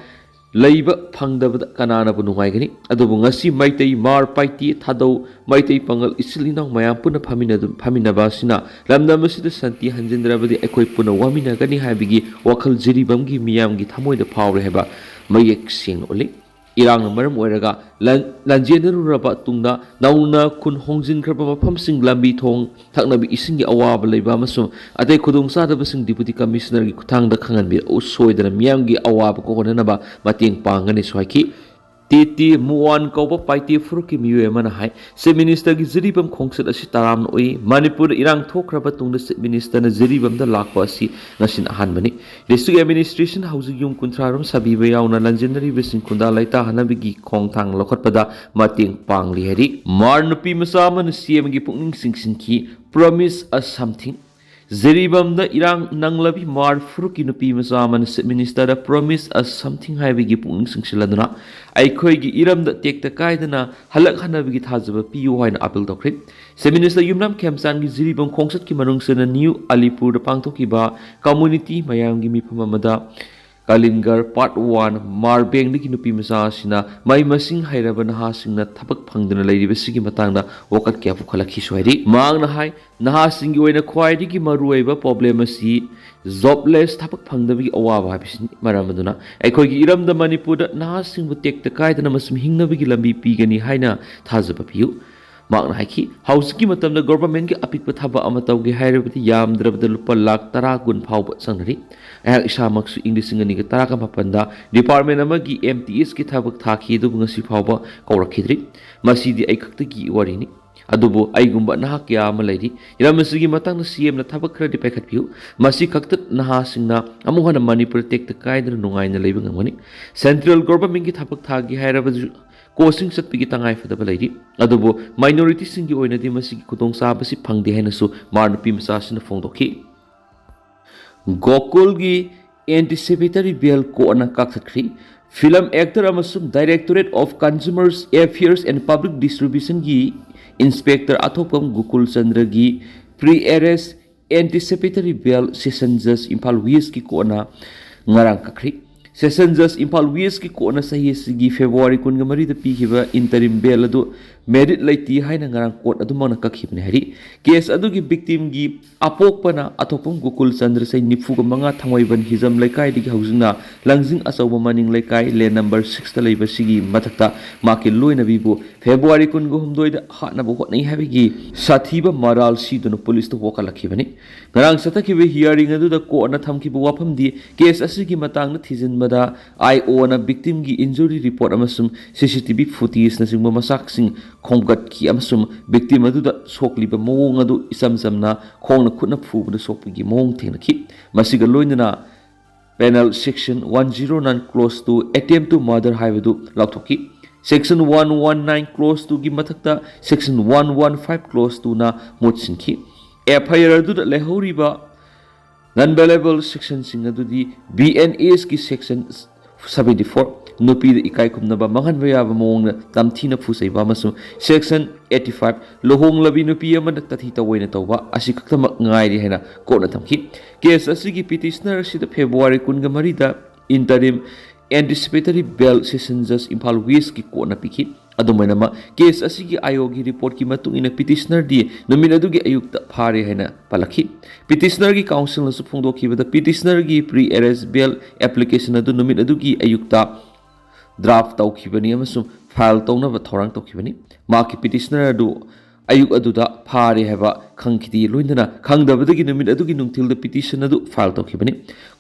ꯂꯩꯕ ꯐꯪꯗꯕꯗ ꯀꯅꯥꯅꯕꯨ ꯅꯨꯡꯉꯥꯏꯒꯅꯤ? ꯑꯗꯨꯕꯨ ꯉꯁꯤ ꯃꯩꯇꯩ, ꯃꯥꯔ, ꯄꯥꯏꯇꯦ, ꯊꯥꯗꯧ, ꯃꯩꯇꯩ ꯄꯥꯉꯜ ꯏꯆꯤꯜ ꯏꯅꯥꯎ ꯃꯌꯥꯝ ꯄꯨꯟꯅ ꯐꯝꯃꯤꯟꯅꯗꯨ-, ꯐꯝꯃꯤꯟꯅꯕ ꯑꯁꯤꯅ ꯂꯝꯗꯝ ꯑꯁꯤꯗ ꯁꯥꯟꯇꯤ ꯍꯟꯖꯤꯟꯗ꯭ꯔꯕꯗꯤ ꯑꯩꯈꯣꯏ ꯄꯨꯟꯅ ꯋꯥꯃꯤꯟꯅꯒꯅꯤ ꯍꯥꯏꯕꯒꯤ ꯋꯥꯈꯜ ꯖꯤꯔꯤꯕꯥꯝꯒꯤ ꯃꯤꯌꯥꯝꯒꯤ ꯊꯃꯣꯏꯗ ꯐꯥꯎꯔꯦ ꯍꯥꯏꯕ ꯃꯌꯦꯛ ꯁꯦꯡꯅ ꯎꯠꯂꯤ꯫ ꯏꯔꯥꯡꯅ ꯃꯔꯝ ꯑꯣꯏꯔꯒ ꯂꯥꯟ-, ꯂꯥꯟꯖꯦꯟꯅꯔꯨꯔꯕ ꯇꯨꯡꯗ ꯅꯧꯅ ꯈꯨꯟ ꯍꯣꯡꯖꯤꯟꯈ꯭ꯔꯕ ꯃꯐꯝꯁꯤꯡ, ꯂꯝꯕꯤ ꯊꯣꯡ, ꯊꯛꯅꯕ ꯏꯁꯤꯡꯒꯤ ꯑꯋꯥꯕ ꯂꯩꯕ ꯑꯃꯁꯨꯡ ꯑꯇꯩ ꯈꯨꯗꯣꯡꯆꯥꯗꯕꯁꯤꯡ Deputy Commissionerꯒꯤ ꯈꯨꯠꯊꯥꯡꯗ ꯈꯪꯍꯟꯕꯤꯔꯛꯎ꯫ ꯁꯣꯏꯗꯅ ꯃꯤꯌꯥꯝꯒꯤ ꯑꯋꯥꯕ ꯀꯣꯛꯍꯟꯅꯅꯕ ꯃꯇꯦꯡ ꯄꯥꯡꯒꯅꯤꯁꯨ ꯍꯥꯏꯈꯤ꯫ ꯇꯦ ꯇꯦ ꯃꯨꯋꯥꯟ ꯀꯧꯕ ꯄꯥꯏꯇꯦ ꯐꯨꯔꯨꯞꯀꯤ ꯃꯤꯑꯣꯏ ꯑꯃꯅ ꯍꯥꯏ, Chief Ministerꯒꯤ ꯖꯤꯔꯤꯕꯥꯝ ꯈꯣꯡꯆꯠ ꯑꯁꯤ ꯇꯔꯥꯝꯅ ꯎꯏ꯫ ꯃꯅꯤꯄꯨꯔꯗ ꯏꯔꯥꯡ ꯊꯣꯛꯈ꯭ꯔꯕ ꯇꯨꯡꯗ Chief Ministerꯅ ꯖꯤꯔꯤꯕꯥꯝꯗ ꯂꯥꯛꯄ ꯑꯁꯤ ꯉꯁꯤꯅ ꯑꯍꯥꯟꯕꯅꯤ꯫ District Administration ꯍꯧꯖꯤꯛ ꯌꯨꯝ ꯀꯨꯟꯊ꯭ꯔꯥ ꯔꯣꯝ ꯁꯥꯕꯤꯕ ꯌꯥꯎꯅ ꯂꯟꯖꯦꯟꯅꯔꯤꯕꯁꯤꯡ ꯈꯨꯟꯗꯥ ꯂꯩꯇꯥꯍꯟꯅꯕꯒꯤ ꯈꯣꯡꯊꯥꯡ ꯂꯧꯈꯠꯄꯗ ꯃꯇꯦꯡ ꯄꯥꯡꯂꯤ ꯍꯥꯏꯔꯤ꯫ ꯃꯥꯔ ꯅꯨꯄꯤ ꯃꯆꯥ ꯑꯃꯅ ꯁꯤꯑꯦꯝꯒꯤ ꯄꯨꯛꯅꯤꯡ ꯆꯤꯡꯁꯤꯟꯈꯤ꯫ Promise us something꯫ ꯖꯤꯔꯤꯕꯥꯝꯗ ꯏꯔꯥꯡ ꯅꯪꯂꯕꯤ ꯃꯥꯔ ꯐꯨꯔꯨꯞꯀꯤ ꯅꯨꯄꯤ ꯃꯆꯥ ꯑꯃꯅ Chief Ministerꯗ Promise us something ꯍꯥꯏꯕꯒꯤ ꯄꯨꯛꯅꯤꯡ ꯆꯤꯡꯁꯤꯜꯍꯟꯗꯨꯅ ꯑꯩꯈꯣꯏꯒꯤ ꯏꯔꯝꯗ ꯇꯦꯛꯇ ꯀꯥꯏꯗꯅ ꯍꯜꯂꯛꯍꯟꯅꯕꯒꯤ ꯊꯥꯖꯕ ꯄꯤꯌꯨ ꯍꯥꯏꯅ ꯑꯥꯄꯤꯜ ꯇꯧꯈ꯭ꯔꯦ꯫ Chief Minister ꯌꯨꯝꯅꯥꯝ ꯈꯦꯝꯆꯥꯟꯒꯤ ꯖꯤꯔꯤꯕꯥꯝ ꯈꯣꯡꯆꯠꯀꯤ ꯃꯅꯨꯡ ꯆꯟꯅ ꯅ꯭ꯌꯨ ꯑꯂꯤꯄꯨꯔꯗ ꯄꯥꯡꯊꯣꯛꯈꯤꯕ community ꯃꯌꯥꯝꯒꯤ ꯃꯤꯐꯝ ꯑꯃꯗ ꯀꯥꯂꯤꯟꯒꯔ Part One ꯃꯥꯔꯕꯦꯡꯗꯒꯤ ꯅꯨꯄꯤ ꯃꯆꯥ ꯑꯁꯤꯅ ꯃꯍꯩ ꯃꯁꯤꯡ ꯍꯩꯔꯕ ꯅꯍꯥꯁꯤꯡꯅ ꯊꯕꯛ ꯐꯪꯗꯅ ꯂꯩꯔꯤꯕꯁꯤꯒꯤ ꯃꯇꯥꯡꯗ ꯋꯥꯀꯠ ꯀꯌꯥ ꯄꯨꯈꯠꯂꯛꯈꯤꯁꯨ ꯍꯥꯏꯔꯤ꯫ ꯃꯍꯥꯛꯅ ꯍꯥꯏ, ꯅꯍꯥꯁꯤꯡꯒꯤ ꯑꯣꯏꯅ ꯈ꯭ꯋꯥꯏꯗꯒꯤ ꯃꯔꯨꯑꯣꯏꯕ problem ꯑꯁꯤ jobless, ꯊꯕꯛ ꯐꯪꯗꯕꯒꯤ ꯑꯋꯥꯕ ꯍꯥꯏꯕꯁꯤꯅꯤ꯫ ꯃꯔꯝ ꯑꯗꯨꯅ ꯑꯩꯈꯣꯏꯒꯤ ꯏꯔꯝꯗ ꯃꯅꯤꯄꯨꯔꯗ ꯅꯍꯥꯁꯤꯡꯕꯨ ꯇꯦꯛꯇ ꯀꯥꯏꯗꯅ ꯃꯁꯨꯝ ꯍꯤꯡꯅꯕꯒꯤ ꯂꯝꯕꯤ ꯄꯤꯒꯅꯤ ꯍꯥꯏꯅ ꯊꯥꯖꯕ ꯄꯤꯌꯨ꯫ ꯃꯍꯥꯛꯅ ꯍꯥꯏꯈꯤ, ꯍꯧꯖꯤꯛꯀꯤ ꯃꯇꯝꯗ governmentꯀꯤ ꯑꯄꯤꯛꯄ ꯊꯕꯛ ꯑꯃ ꯇꯧꯒꯦ ꯍꯥꯏꯔꯕꯗꯤ ꯌꯥꯝꯗ꯭ꯔꯕꯗ ꯂꯨꯄꯥ ꯂꯥꯈ ꯇꯔꯥ ꯀꯨꯟ ꯐꯥꯎꯕ ꯆꯪꯅꯔꯤ꯫ ꯑꯩꯍꯥꯛ ꯏꯁꯥꯃꯛꯁꯨ ꯏꯪ ꯂꯤꯁꯤꯡ ꯑꯅꯤꯒ ꯇꯔꯥꯒ ꯃꯥꯄꯟꯗ department ꯑꯃꯒꯤ M T Sꯀꯤ ꯊꯕꯛ ꯊꯥꯈꯤ, ꯑꯗꯨꯕꯨ ꯉꯁꯤ ꯐꯥꯎꯕ ꯀꯧꯔꯛꯈꯤꯗ꯭ꯔꯤ꯫ ꯃꯁꯤꯗꯤ ꯑꯩ ꯈꯛꯇꯒꯤ ꯋꯥꯔꯤꯅꯤ꯫ ꯑꯗꯨꯕꯨ ꯑꯩꯒꯨꯝꯕ ꯅꯍꯥ ꯀꯌꯥ ꯑꯃ ꯂꯩꯔꯤ꯫ ꯍꯤꯔꯝ ꯑꯁꯤꯒꯤ ꯃꯇꯥꯡꯗ ꯁꯤꯑꯦꯝꯅ ꯊꯕꯛ ꯈꯔꯗꯤ ꯄꯥꯏꯈꯠꯄꯤꯌꯨ꯫ ꯃꯁꯤ ꯈꯛꯇ ꯅꯍꯥꯁꯤꯡꯅ ꯑꯃꯨꯛ ꯍꯟꯅ ꯃꯅꯤꯄꯨꯔ ꯇꯦꯛꯇ ꯀꯥꯏꯗꯅ ꯅꯨꯡꯉꯥꯏꯅ ꯂꯩꯕ ꯉꯝꯒꯅꯤ꯫ Central governmentꯀꯤ ꯊꯕꯛ ꯊꯥꯒꯦ ꯍꯥꯏꯔꯕꯁꯨ coaching ꯆꯠꯄꯒꯤ ꯇꯉꯥꯏ ꯐꯗꯕ ꯂꯩꯔꯤ꯫ ꯑꯗꯨꯕꯨ minorityꯁꯤꯡꯒꯤ ꯑꯣꯏꯅꯗꯤ ꯃꯁꯤꯒꯤ ꯈꯨꯗꯣꯡꯆꯥꯕꯁꯤ ꯐꯪꯗꯦ ꯍꯥꯏꯅꯁꯨ ꯃꯥꯔ ꯅꯨꯄꯤ ꯃꯆꯥꯁꯤꯅ ꯐꯣꯡꯗꯣꯛꯈꯤ꯫ ꯒꯣꯀꯨꯜꯒꯤ anticipatory bail ꯀꯣꯔꯠꯅ ꯀꯛꯊꯠꯈ꯭ꯔꯤ꯫ Film actor ꯑꯃꯁꯨꯡ Directorate of Consumer Affairs and Public Distributionꯒꯤ inspector ꯑꯊꯣꯛꯄꯝ Gokul ꯆꯟꯗ꯭ꯔꯒꯤ pre-arrest anticipatory bail Session Judge Imphal Westꯀꯤ ꯀꯣꯔꯠꯅ ꯉꯔꯥꯡ ꯀꯛꯈ꯭ꯔꯤ꯫ Session Judge ꯏꯝꯐꯥꯜ Westꯀꯤ ꯀꯣꯔꯠꯅ ꯆꯍꯤ ꯑꯁꯤꯒꯤ February ꯀꯨꯟꯒ ꯃꯔꯤꯗ ꯄꯤꯈꯤꯕ interim bail ꯑꯗꯨ ꯃꯦꯔꯤꯠ ꯂꯩꯇꯦ ꯍꯥꯏꯅ ꯉꯔꯥꯡ ꯀꯣꯔꯠ ꯑꯗꯨꯃꯛꯅ ꯀꯛꯈꯤꯕꯅꯤ ꯍꯥꯏꯔꯤ꯫ ꯀꯦꯁ ꯑꯗꯨꯒꯤ ꯕꯤꯛꯇꯤꯝꯒꯤ ꯑꯄꯣꯛꯄꯅ ꯑꯊꯣꯛꯄꯝ ꯒꯣꯀꯨꯜ ꯆꯟꯗ꯭ꯔ, ꯆꯍꯤ ꯅꯤꯐꯨꯒ ꯃꯉꯥ, ꯊꯥꯡꯃꯩꯕꯟ ꯍꯤꯖꯝ ꯂꯩꯀꯥꯏꯗꯒꯤ ꯍꯧꯖꯤꯛꯅ ꯂꯪꯖꯤꯡ ꯑꯆꯧꯕ ꯃꯅꯤꯡ ꯂꯩꯀꯥꯏ, ꯂꯦꯟ ꯅꯝꯕꯔ ꯁꯤꯛꯁꯇ ꯂꯩꯕꯁꯤꯒꯤ ꯃꯊꯛꯇ ꯃꯍꯥꯛꯀꯤ ꯂꯣꯏꯅꯕꯤꯕꯨ ꯐꯦꯕ꯭ꯔꯨꯋꯥꯔꯤ ꯀꯨꯟꯒ ꯍꯨꯝꯗꯣꯏꯗ ꯍꯥꯠꯅꯕ ꯍꯣꯠꯅꯩ ꯍꯥꯏꯕꯒꯤ ꯁꯥꯊꯤꯕ ꯃꯔꯥꯜ ꯁꯤꯗꯨꯅ ꯄꯨꯂꯤꯁꯇ ꯋꯥꯀꯠꯂꯛꯈꯤꯕꯅꯤ꯫ ꯉꯔꯥꯡ ꯆꯠꯊꯈꯤꯕ ꯍꯤꯌꯥꯔꯤꯡ ꯑꯗꯨꯗ ꯀꯣꯔꯠꯅ ꯊꯝꯈꯤꯕ ꯋꯥꯐꯝꯗꯤ ꯀꯦꯁ ꯑꯁꯤꯒꯤ ꯃꯇꯥꯡꯗ ꯊꯤꯖꯤꯟꯕꯗ ꯑꯥꯏ ꯑꯣꯅ ꯕꯤꯛꯇꯤꯝꯒꯤ ꯏꯟꯖꯨꯔꯤ ꯔꯤꯄꯣꯔꯠ ꯑꯃꯁꯨꯡ ꯁꯤ ꯁꯤ ꯇꯤ ꯚꯤ ꯐꯨꯇꯦꯖꯅꯆꯤꯡꯕ ꯃꯆꯥꯛꯁꯤꯡ ꯈꯣꯝꯒꯠꯈꯤ ꯑꯃꯁꯨꯡ ꯕꯤꯛꯇꯤꯝ ꯑꯗꯨꯗ ꯁꯣꯛꯂꯤꯕ ꯃꯑꯣꯡ ꯑꯗꯨ ꯏꯆꯝ ꯆꯝꯅ ꯈꯣꯡꯅ ꯈꯨꯠꯅ ꯐꯨꯕꯗ ꯁꯣꯛꯄꯒꯤ ꯃꯑꯣꯡ ꯊꯦꯡꯅꯈꯤ꯫ ꯃꯁꯤꯒ ꯂꯣꯏꯅꯅ penal section one zero nine clause two, attempt to murder ꯍꯥꯏꯕꯗꯨ ꯂꯥꯎꯊꯣꯛꯈꯤ꯫ Section one one nine clause ꯇꯨꯒꯤ ꯃꯊꯛꯇ section one one five clause ꯇꯨꯅ ꯃꯍꯨꯠ ꯁꯤꯟꯈꯤ꯫ ꯑꯦꯐ ꯑꯥꯏ ꯑꯥꯔ ꯑꯗꯨꯗ ꯂꯩꯍꯧꯔꯤꯕ ꯅꯟ ꯕꯦꯂꯦꯕꯜ ꯁꯦꯛꯁꯟꯁꯤꯡ ꯑꯗꯨꯗꯤ ꯕꯤ ꯑꯦꯟ ꯑꯦꯁꯀꯤ ꯁꯦꯛꯁꯟ ꯁꯚꯦꯟꯇꯤ ꯐꯣꯔ, ꯅꯨꯄꯤꯗ ꯏꯀꯥꯏ ꯈꯨꯝꯅꯕ ꯃꯥꯡꯍꯟꯕ ꯌꯥꯕ ꯃꯑꯣꯡꯗ ꯇꯝꯊꯤꯅ ꯐꯨ ꯆꯩꯕ, ꯑꯃꯁꯨꯡ ꯁꯦꯛꯁꯟ ꯑꯩꯠꯇꯤ ꯐꯥꯏꯚ, ꯂꯨꯍꯣꯡꯂꯕꯤ ꯅꯨꯄꯤ ꯑꯃꯅ ꯇꯥꯊꯤ ꯇꯧꯑꯣꯏꯅ ꯇꯧꯕ ꯑꯁꯤ ꯈꯛꯇꯃꯛ ꯉꯥꯏꯔꯤ ꯍꯥꯏꯅ ꯀꯣꯔꯠꯅ ꯊꯝꯈꯤ꯫ ꯀꯦꯁ ꯑꯁꯤꯒꯤ ꯄꯤꯇꯤꯁꯅꯔ ꯑꯁꯤꯗ ꯐꯦꯕ꯭ꯔꯨꯋꯥꯔꯤ ꯀꯨꯟꯒ ꯃꯔꯤꯗ ꯏꯟꯇꯔꯤꯝ ꯑꯦꯟꯇꯤꯁꯤꯄꯦꯇꯔꯤ ꯕꯦꯜ ꯁꯦꯁꯟ ꯖꯖ ꯏꯝꯐꯥꯜ ꯋꯦꯁꯀꯤ ꯀꯣꯔꯠꯅ ꯄꯤꯈꯤ꯫ ꯑꯗꯨꯝ ꯑꯣꯏꯅꯃꯛ, ꯀꯦꯁ ꯑꯁꯤꯒꯤ ꯑꯥꯏ ꯑꯣꯒꯤ ꯔꯤꯄꯣꯔꯠꯀꯤ ꯃꯇꯨꯡ ꯏꯟꯅ ꯄꯤꯇꯤꯁꯅꯔꯗꯤ ꯅꯨꯃꯤꯠ ꯑꯗꯨꯒꯤ ꯑꯌꯨꯛꯇ ꯐꯥꯔꯦ ꯍꯥꯏꯅ ꯄꯜꯂꯛꯈꯤ꯫ ꯄꯤꯇꯤꯁꯅꯔꯒꯤ ꯀꯥꯎꯟꯁꯤꯜꯅꯁꯨ ꯐꯣꯡꯗꯣꯛꯈꯤꯕꯗ ꯄꯤꯇꯤꯁꯅꯔꯒꯤ ꯄ꯭ꯔꯤ ꯑꯦꯔꯦꯁ ꯕꯦꯜ ꯑꯦꯄ꯭ꯂꯤꯀꯦꯁꯟ ꯑꯗꯨ ꯅꯨꯃꯤꯠ ꯑꯗꯨꯒꯤ ꯑꯌꯨꯛꯇ ꯗ꯭ꯔꯥꯐ ꯇꯧꯈꯤꯕꯅꯤ ꯑꯃꯁꯨꯡ ꯐꯥꯏꯜ ꯇꯧꯅꯕ ꯊꯧꯔꯥꯡ ꯇꯧꯈꯤꯕꯅꯤ꯫ ꯃꯍꯥꯛꯀꯤ ꯄꯤꯇꯤꯁꯅꯔ ꯑꯗꯨ ꯑꯌꯨꯛ ꯑꯗꯨꯗ ꯐꯥꯔꯦ ꯍꯥꯏꯕ ꯈꯪꯈꯤꯗꯦ, ꯂꯣꯏꯅꯅ ꯈꯪꯗꯕꯗꯒꯤ ꯅꯨꯃꯤꯠ ꯑꯗꯨꯒꯤ ꯅꯨꯡꯊꯤꯜꯗ ꯄꯤꯇꯤꯁꯟ ꯑꯗꯨ ꯐꯥꯏꯜ ꯇꯧꯈꯤꯕꯅꯤ꯫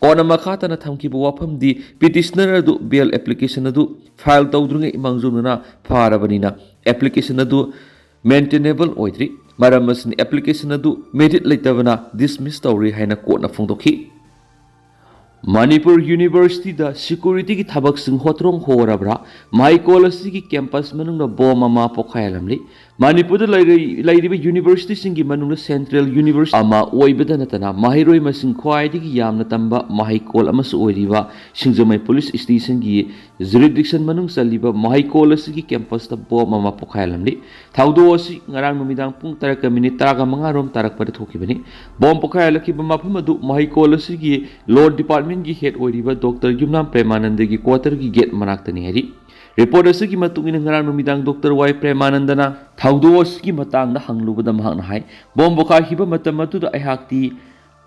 ꯀꯣꯟꯅ ꯃꯈꯥ ꯇꯥꯅ ꯊꯝꯈꯤꯕ ꯋꯥꯐꯝꯗꯤ ꯄꯤꯇꯤꯁꯅꯔ ꯑꯗꯨ ꯕꯦꯜ ꯑꯦꯄ꯭ꯂꯤꯀꯦꯁꯟ ꯑꯗꯨ ꯐꯥꯏꯜ ꯇꯧꯗ꯭ꯔꯤꯉꯩ ꯃꯥꯡꯖꯧꯅꯅ ꯐꯥꯔꯕꯅꯤꯅ ꯑꯦꯄ꯭ꯂꯤꯀꯦꯁꯟ ꯑꯗꯨ ꯃꯦꯟꯇꯦꯅꯦꯕꯜ ꯑꯣꯏꯗ꯭ꯔꯤ꯫ ꯃꯔꯝ ꯑꯁꯤꯅ ꯑꯦꯄ꯭ꯂꯤꯀꯦꯁꯟ ꯑꯗꯨ ꯃꯦꯔꯤꯠ ꯂꯩꯇꯕꯅ ꯗꯤꯁꯃꯤꯁ ꯇꯧꯔꯦ ꯍꯥꯏꯅ ꯀꯣꯔꯠꯅ ꯐꯣꯡꯗꯣꯛꯈꯤ꯫ ꯃꯅꯤꯄꯨꯔ ꯌꯨꯅꯤꯚꯔꯁꯤꯇꯤꯗ ꯁꯦꯀ꯭ꯌꯨꯔꯤꯇꯤꯒꯤ ꯊꯕꯛꯁꯤꯡ ꯍꯣꯇ꯭ꯔꯣꯡ ꯍꯣꯔꯕ꯭ꯔꯥ? ꯃꯍꯩꯀꯣꯜ ꯑꯁꯤꯒꯤ ꯀꯦꯝꯄꯁ ꯃꯅꯨꯡꯗ ꯕꯣꯝ ꯑꯃ ꯄꯣꯈꯥꯏꯍꯜꯂꯝꯂꯤ꯫ ꯃꯅꯤꯄꯨꯔꯗ ꯂꯩꯔꯤ-, ꯂꯩꯔꯤꯕ ꯌꯨꯅꯤꯚꯔꯁꯤꯇꯤꯁꯤꯡꯒꯤ ꯃꯅꯨꯡꯗ ꯁꯦꯟꯇ꯭ꯔꯦꯜ ꯌꯨꯅꯤꯚꯔꯁꯤꯇꯤ ꯑꯃ ꯑꯣꯏꯕꯗ ꯅꯠꯇꯅ ꯃꯍꯩꯔꯣꯏ ꯃꯁꯤꯡ ꯈ꯭ꯋꯥꯏꯗꯒꯤ ꯌꯥꯝꯅ ꯇꯝꯕ ꯃꯍꯩꯀꯣꯜ ꯑꯃꯁꯨ ꯑꯣꯏꯔꯤꯕ ꯁꯤꯡꯖꯃꯩ ꯄꯨꯂꯤꯁ ꯁ꯭ꯇꯦꯁꯟꯒꯤ ꯖꯨꯔꯤꯗꯤꯛꯁꯟ ꯃꯅꯨꯡ ꯆꯜꯂꯤꯕ ꯃꯍꯩꯀꯣꯜ ꯑꯁꯤꯒꯤ ꯀꯦꯝꯄꯁꯇ ꯕꯣꯝ ꯑꯃ ꯄꯣꯈꯥꯏꯍꯜꯂꯝꯂꯤ꯫ ꯊꯧꯗꯣꯛ ꯑꯁꯤ ꯉꯔꯥꯡ ꯅꯨꯃꯤꯗꯥꯡ ꯄꯨꯡ ꯇꯔꯦꯠꯀ ꯃꯤꯅꯤꯠ ꯇꯔꯥꯒ ꯃꯉꯥ ꯔꯣꯝ ꯇꯥꯔꯛꯄꯗ ꯊꯣꯛꯈꯤꯕꯅꯤ꯫ ꯕꯣꯝ ꯄꯣꯈꯥꯏꯍꯜꯂꯛꯈꯤꯕ ꯃꯐꯝ ꯑꯗꯨ ꯃꯍꯩꯀꯣꯜ ꯑꯁꯤꯒꯤ ꯂꯣ ꯗꯤꯄꯥꯔꯠꯃꯦꯟꯒꯤ ꯍꯦꯗ ꯑꯣꯏꯔꯤꯕ ꯗꯣꯛꯇꯔ ꯌꯨꯝꯅꯥꯝ ꯄ꯭ꯔꯦꯃꯥꯅꯟꯗꯒꯤ ꯀ꯭ꯋꯥꯇꯔꯒꯤ ꯒꯦꯠ ꯃꯅꯥꯛꯇꯅꯤ ꯍꯥꯏꯔꯤ꯫ ꯔꯤꯄꯣꯔꯠ ꯑꯁꯤꯒꯤ ꯃꯇꯨꯡ ꯏꯟꯅ, ꯉꯔꯥꯡ ꯅꯨꯃꯤꯗꯥꯡ ꯗꯣꯛꯇꯔ ꯋꯥꯏ ꯄ꯭ꯔꯦꯃꯥꯅꯟꯗꯅ ꯊꯧꯗꯣꯛ ꯑꯁꯤꯒꯤ ꯃꯇꯥꯡꯗ ꯍꯪꯂꯨꯕꯗ ꯃꯍꯥꯛꯅ ꯍꯥꯏ, "ꯕꯣꯝ ꯄꯣꯈꯥꯏꯈꯤꯕ ꯃꯇꯝ ꯑꯗꯨꯗ ꯑꯩꯍꯥꯛꯇꯤ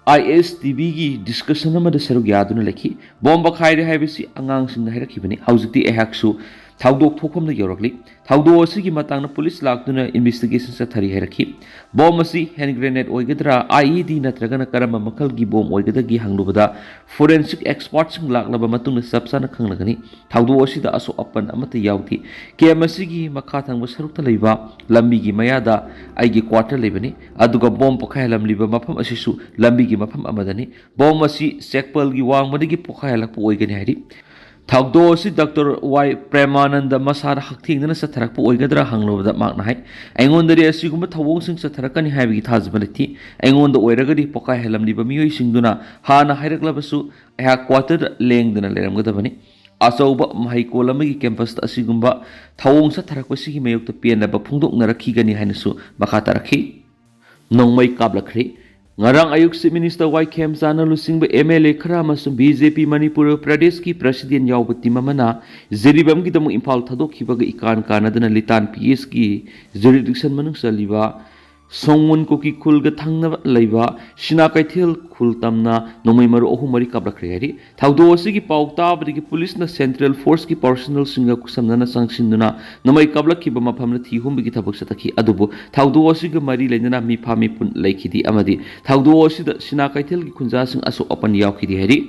ꯑꯥꯏ ꯑꯦꯁ ꯇꯤ ꯚꯤꯒꯤ ꯗꯤꯁꯀꯁꯟ ꯑꯃꯗ ꯁꯔꯨꯛ ꯌꯥꯗꯨꯅ ꯂꯩꯈꯤ꯫ ꯕꯣꯝ ꯄꯣꯈꯥꯏꯔꯦ ꯍꯥꯏꯕꯁꯤ ꯑꯉꯥꯡꯁꯤꯡꯅ ꯍꯥꯏꯔꯛꯈꯤꯕꯅꯤ꯫ ꯍꯧꯖꯤꯛꯇꯤ ꯑꯩꯍꯥꯛꯁꯨ ꯊꯧꯗꯣꯛ ꯊꯣꯛꯐꯝꯗ ꯌꯧꯔꯛꯂꯤ꯫ ꯊꯧꯗꯣꯛ ꯑꯁꯤꯒꯤ ꯃꯇꯥꯡꯗ ꯄꯨꯂꯤꯁ ꯂꯥꯛꯇꯨꯅ ꯏꯟꯚꯦꯁꯇꯤꯒꯦꯁꯟ ꯆꯠꯊꯔꯤ" ꯍꯥꯏꯔꯛꯈꯤ꯫ "ꯕꯣꯝ ꯑꯁꯤ ꯍꯦꯟ ꯒ꯭ꯔꯦꯅꯦꯗ ꯑꯣꯏꯒꯗ꯭ꯔꯥ, ꯑꯥꯏ ꯏ ꯗꯤ ꯅꯠꯇ꯭ꯔꯒꯅ ꯀꯔꯝꯕ ꯃꯈꯜꯒꯤ ꯕꯣꯝ ꯑꯣꯏꯒꯗꯒꯦ?" ꯍꯪꯂꯨꯕꯗ, "ꯐꯣꯔꯦꯟꯁꯤꯛ ꯑꯦꯛꯁꯄꯔꯠꯁꯤꯡ ꯂꯥꯛꯂꯕ ꯃꯇꯨꯡꯗ ꯆꯞ ꯆꯥꯅ ꯈꯪꯂꯒꯅꯤ꯫ ꯊꯧꯗꯣꯛ ꯑꯁꯤꯗ ꯑꯁꯣꯛ ꯑꯄꯟ ꯑꯃꯠꯇ ꯌꯥꯎꯗꯦ꯫ ꯀꯦꯝ ꯑꯁꯤꯒꯤ ꯃꯈꯥ ꯊꯪꯕ ꯁꯔꯨꯛꯇ ꯂꯩꯕ ꯂꯝꯕꯤꯒꯤ ꯃꯌꯥꯗ ꯑꯩꯒꯤ ꯀ꯭ꯋꯥꯇꯔ ꯂꯩꯕꯅꯤ, ꯑꯗꯨꯒ ꯕꯣꯝ ꯄꯣꯈꯥꯏꯍꯜꯂꯝꯂꯤꯕ ꯃꯐꯝ ꯑꯁꯤꯁꯨ ꯂꯝꯕꯤꯒꯤ ꯃꯐꯝ ꯑꯃꯗꯅꯤ꯫ ꯕꯣꯝ ꯑꯁꯤ ꯆꯦꯛꯄꯜꯒꯤ ꯋꯥꯡꯃꯗꯒꯤ ꯄꯣꯈꯥꯏꯍꯜꯂꯛꯄ ꯑꯣꯏꯒꯅꯤ" ꯍꯥꯏꯔꯤ꯫ ꯊꯧꯗꯣꯛ ꯑꯁꯤ ꯗꯣꯛꯇꯔ ꯋꯥꯏ ꯄ꯭ꯔꯦꯃꯥꯅꯟꯗ ꯃꯁꯥꯗ ꯍꯛꯊꯦꯡꯅꯅ ꯆꯠꯊꯔꯛꯄ ꯑꯣꯏꯒꯗ꯭ꯔꯥ ꯍꯪꯂꯨꯕꯗ ꯃꯍꯥꯛꯅ ꯍꯥꯏ, "ꯑꯩꯉꯣꯟꯗꯗꯤ ꯑꯁꯤꯒꯨꯝꯕ ꯊꯧꯑꯣꯡꯁꯤꯡ ꯆꯠꯊꯔꯛꯀꯅꯤ ꯍꯥꯏꯕꯒꯤ ꯊꯥꯖꯕ ꯂꯩꯇꯦ꯫ ꯑꯩꯉꯣꯟꯗ ꯑꯣꯏꯔꯒꯗꯤ ꯄꯣꯈꯥꯏꯍꯜꯂꯝꯂꯤꯕ ꯃꯤꯑꯣꯏꯁꯤꯡꯗꯨꯅ ꯍꯥꯟꯅ ꯍꯥꯏꯔꯛꯂꯕꯁꯨ ꯑꯩꯍꯥꯛ ꯀ꯭ꯋꯥꯇꯔꯗ ꯂꯦꯡꯗꯅ ꯂꯩꯔꯝꯒꯗꯕꯅꯤ꯫ ꯑꯆꯧꯕ ꯃꯍꯩꯀꯣꯜ ꯑꯃꯒꯤ ꯀꯦꯝꯄꯁꯇ ꯑꯁꯤꯒꯨꯝꯕ ꯊꯧꯑꯣꯡ ꯆꯠꯊꯔꯛꯄꯁꯤꯒꯤ ꯃꯥꯌꯣꯛꯇ ꯄꯦꯟꯗꯕ ꯐꯣꯡꯗꯣꯛꯅꯔꯛꯈꯤꯒꯅꯤ" ꯍꯥꯏꯅꯁꯨ ꯃꯈꯥ ꯇꯥꯔꯛꯈꯤ꯫ ꯅꯣꯡꯃꯩ ꯀꯥꯞꯂꯛꯈ꯭ꯔꯦ꯫ ꯉꯔꯥꯡ ꯑꯌꯨꯛ ꯆꯤꯐ ꯃꯤꯅꯤꯁꯇꯔ ꯋꯥꯏ ꯈꯦꯝꯆꯥꯟꯅ ꯂꯨꯆꯤꯡꯕ ꯑꯦꯝ ꯑꯦꯜ ꯑꯦ ꯈꯔ ꯑꯃꯁꯨꯡ ꯕꯤ ꯖꯦ ꯄꯤ ꯃꯅꯤꯄꯨꯔ ꯄ꯭ꯔꯗꯦꯁꯀꯤ ꯄ꯭ꯔꯁꯤꯗꯦꯟ ꯌꯥꯎꯕ ꯇꯤꯝ ꯑꯃꯅ ꯖꯤꯔꯤꯕꯥꯝꯒꯤꯗꯃꯛ ꯏꯝꯐꯥꯜ ꯊꯥꯗꯣꯛꯈꯤꯕꯒ ꯏꯀꯥꯟ ꯀꯥꯟꯅꯗꯅ ꯂꯤꯇꯥꯟ ꯄꯤ ꯑꯦꯁꯀꯤ ꯖꯨꯔꯤꯗꯤꯛꯁꯟ ꯃꯅꯨꯡ ꯆꯜꯂꯤꯕ ꯁꯣꯡꯃꯨꯟ ꯀꯨꯀꯤ ꯈꯨꯜꯒ ꯊꯪꯅꯕ ꯂꯩꯕ ꯁꯤꯅꯥ ꯀꯩꯊꯦꯜ ꯈꯨꯜ ꯇꯝꯅ ꯅꯣꯡꯃꯩ ꯃꯔꯨ ꯑꯍꯨꯝ ꯃꯔꯤ ꯀꯥꯞꯂꯛꯈ꯭ꯔꯦ ꯍꯥꯏꯔꯤ꯫ ꯊꯧꯗꯣꯛ ꯑꯁꯤꯒꯤ ꯄꯥꯎ ꯇꯥꯕꯗꯒꯤ ꯄꯨꯂꯤꯁꯅ ꯁꯦꯟꯇ꯭ꯔꯦꯜ ꯐꯣꯔꯁꯀꯤ ꯄꯥꯔꯁꯣꯅꯦꯜꯁꯤꯡꯒ ꯈꯨꯠꯁꯝꯅꯅ ꯆꯪꯁꯤꯟꯗꯨꯅ ꯅꯣꯡꯃꯩ ꯀꯥꯞꯂꯛꯈꯤꯕ ꯃꯐꯝꯗ ꯊꯤ ꯍꯨꯝꯕꯒꯤ ꯊꯕꯛ ꯆꯠꯊꯈꯤ꯫ ꯑꯗꯨꯕꯨ ꯊꯧꯗꯣꯛ ꯑꯁꯤꯒ ꯃꯔꯤ ꯂꯩꯅꯅ ꯃꯤꯐꯥ ꯃꯤꯄꯨꯟ ꯂꯩꯈꯤꯗꯦ ꯑꯃꯗꯤ ꯊꯧꯗꯣꯛ ꯑꯁꯤꯗ ꯁꯤꯅꯥ ꯀꯩꯊꯦꯜꯒꯤ ꯈꯨꯟꯖꯥꯁꯤꯡ ꯑꯁꯣꯛ ꯑꯄꯟ ꯌꯥꯎꯈꯤꯗꯦ ꯍꯥꯏꯔꯤ꯫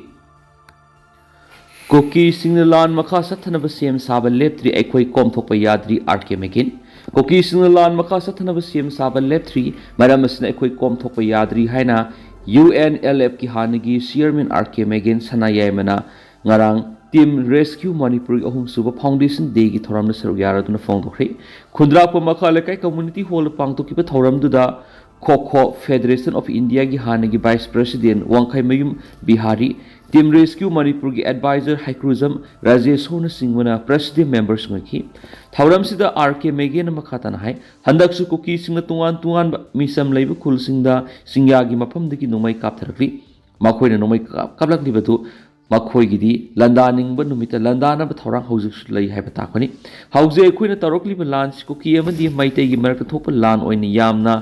ꯀꯨꯀꯤꯁꯤꯡꯅ ꯂꯥꯟ ꯃꯈꯥ ꯆꯠꯊꯅꯕ ꯁꯦꯝ ꯁꯥꯕ ꯂꯦꯞꯇ꯭ꯔꯤ, ꯑꯩꯈꯣꯏ ꯀꯣꯝꯊꯣꯛꯄ ꯌꯥꯗ꯭ꯔꯤ, ꯑꯥꯔ ꯀꯦ ꯃꯦꯒꯤꯟ꯫ ꯀꯨꯀꯤꯁꯤꯡꯅ ꯂꯥꯟ ꯃꯈꯥ ꯆꯠꯊꯅꯕ ꯁꯦꯝ ꯁꯥꯕ ꯂꯦꯞꯇ꯭ꯔꯤ, ꯃꯔꯝ ꯑꯁꯤꯅ ꯑꯩꯈꯣꯏ ꯀꯣꯝꯊꯣꯛꯄ ꯌꯥꯗ꯭ꯔꯤ ꯍꯥꯏꯅ ꯌꯨ ꯑꯦꯟ ꯑꯦꯜ ꯑꯦꯐꯀꯤ ꯍꯥꯟꯅꯒꯤ ꯆꯤꯌꯔꯃꯦꯟ ꯑꯥꯔ ꯀꯦ ꯃꯦꯒꯤꯟ ꯁꯅꯥ ꯌꯥꯏꯃꯅ ꯉꯔꯥꯡ ꯇꯤꯝ ꯔꯦꯁꯀ꯭ꯌꯨ ꯃꯅꯤꯄꯨꯔꯒꯤ ꯑꯍꯨꯝꯁꯨꯕ ꯐꯥꯎꯟꯗꯦꯁꯟ ꯗꯦꯒꯤ ꯊꯧꯔꯝꯗ ꯁꯔꯨꯛ ꯌꯥꯔꯗꯨꯅ ꯐꯣꯡꯗꯣꯛꯈ꯭ꯔꯦ꯫ ꯈꯨꯟꯗ꯭ꯔꯥꯛꯄꯝ ꯃꯈꯥ ꯂꯩꯀꯥꯏ ꯀꯝꯃꯨꯅꯤꯇꯤ ꯍꯣꯜꯗ ꯄꯥꯡꯊꯣꯛꯈꯤꯕ ꯊꯧꯔꯝꯗꯨꯗ ꯈꯣ ꯈꯣ ꯐꯦꯗꯔꯦꯁꯟ ꯑꯣꯐ ꯏꯟꯗꯤꯌꯥꯒꯤ ꯍꯥꯟꯅꯒꯤ vice president Wangkheimayum Bihari, team rescue ꯃꯅꯤꯄꯨꯔꯒꯤ ꯑꯦꯗꯚꯥꯏꯖꯔ ꯍꯩꯀ꯭ꯔꯨꯖꯝ ꯔꯥꯖꯦꯁꯣꯔꯅꯆꯤꯡꯕꯅ ꯄ꯭ꯔꯁꯤꯗꯦꯟ ꯃꯦꯝꯕꯔꯁꯤꯡ ꯑꯣꯏꯈꯤ꯫ ꯊꯧꯔꯝꯁꯤꯗ ꯑꯥꯔ ꯀꯦ ꯃꯦꯒꯦꯅ ꯃꯈꯥ ꯇꯥꯅ ꯍꯥꯏ, ꯍꯟꯗꯛꯁꯨ ꯀꯨꯀꯤꯁꯤꯡꯅ ꯇꯣꯉꯥꯟ ꯇꯣꯉꯥꯟꯕ ꯃꯤꯆꯝ ꯂꯩꯕ ꯈꯨꯜꯁꯤꯡꯗ ꯆꯤꯡꯌꯥꯒꯤ ꯃꯐꯝꯗꯒꯤ ꯅꯣꯡꯃꯩ ꯀꯥꯞꯊꯔꯛꯂꯤ꯫ ꯃꯈꯣꯏꯅ ꯅꯣꯡꯃꯩ ꯀꯥꯞ-, ꯀꯥꯞꯂꯛꯂꯤꯕꯗꯨ ꯃꯈꯣꯏꯒꯤꯗꯤ ꯂꯥꯟꯗꯥꯅꯤꯡꯕ ꯅꯨꯃꯤꯠꯇ ꯂꯥꯟꯗꯥꯅꯕ ꯊꯧꯔꯥꯡ ꯍꯧꯖꯤꯛꯁꯨ ꯂꯩ ꯍꯥꯏꯕ ꯇꯥꯛꯄꯅꯤ꯫ ꯍꯧꯖꯤꯛ ꯑꯩꯈꯣꯏꯅ ꯇꯧꯔꯛꯂꯤꯕ ꯂꯥꯟꯁꯤ ꯀꯨꯀꯤ ꯑꯃꯗꯤ ꯃꯩꯇꯩꯒꯤ ꯃꯔꯛꯇ ꯊꯣꯛꯄ ꯂꯥꯟ ꯑꯣꯏꯅ ꯌꯥꯝꯅ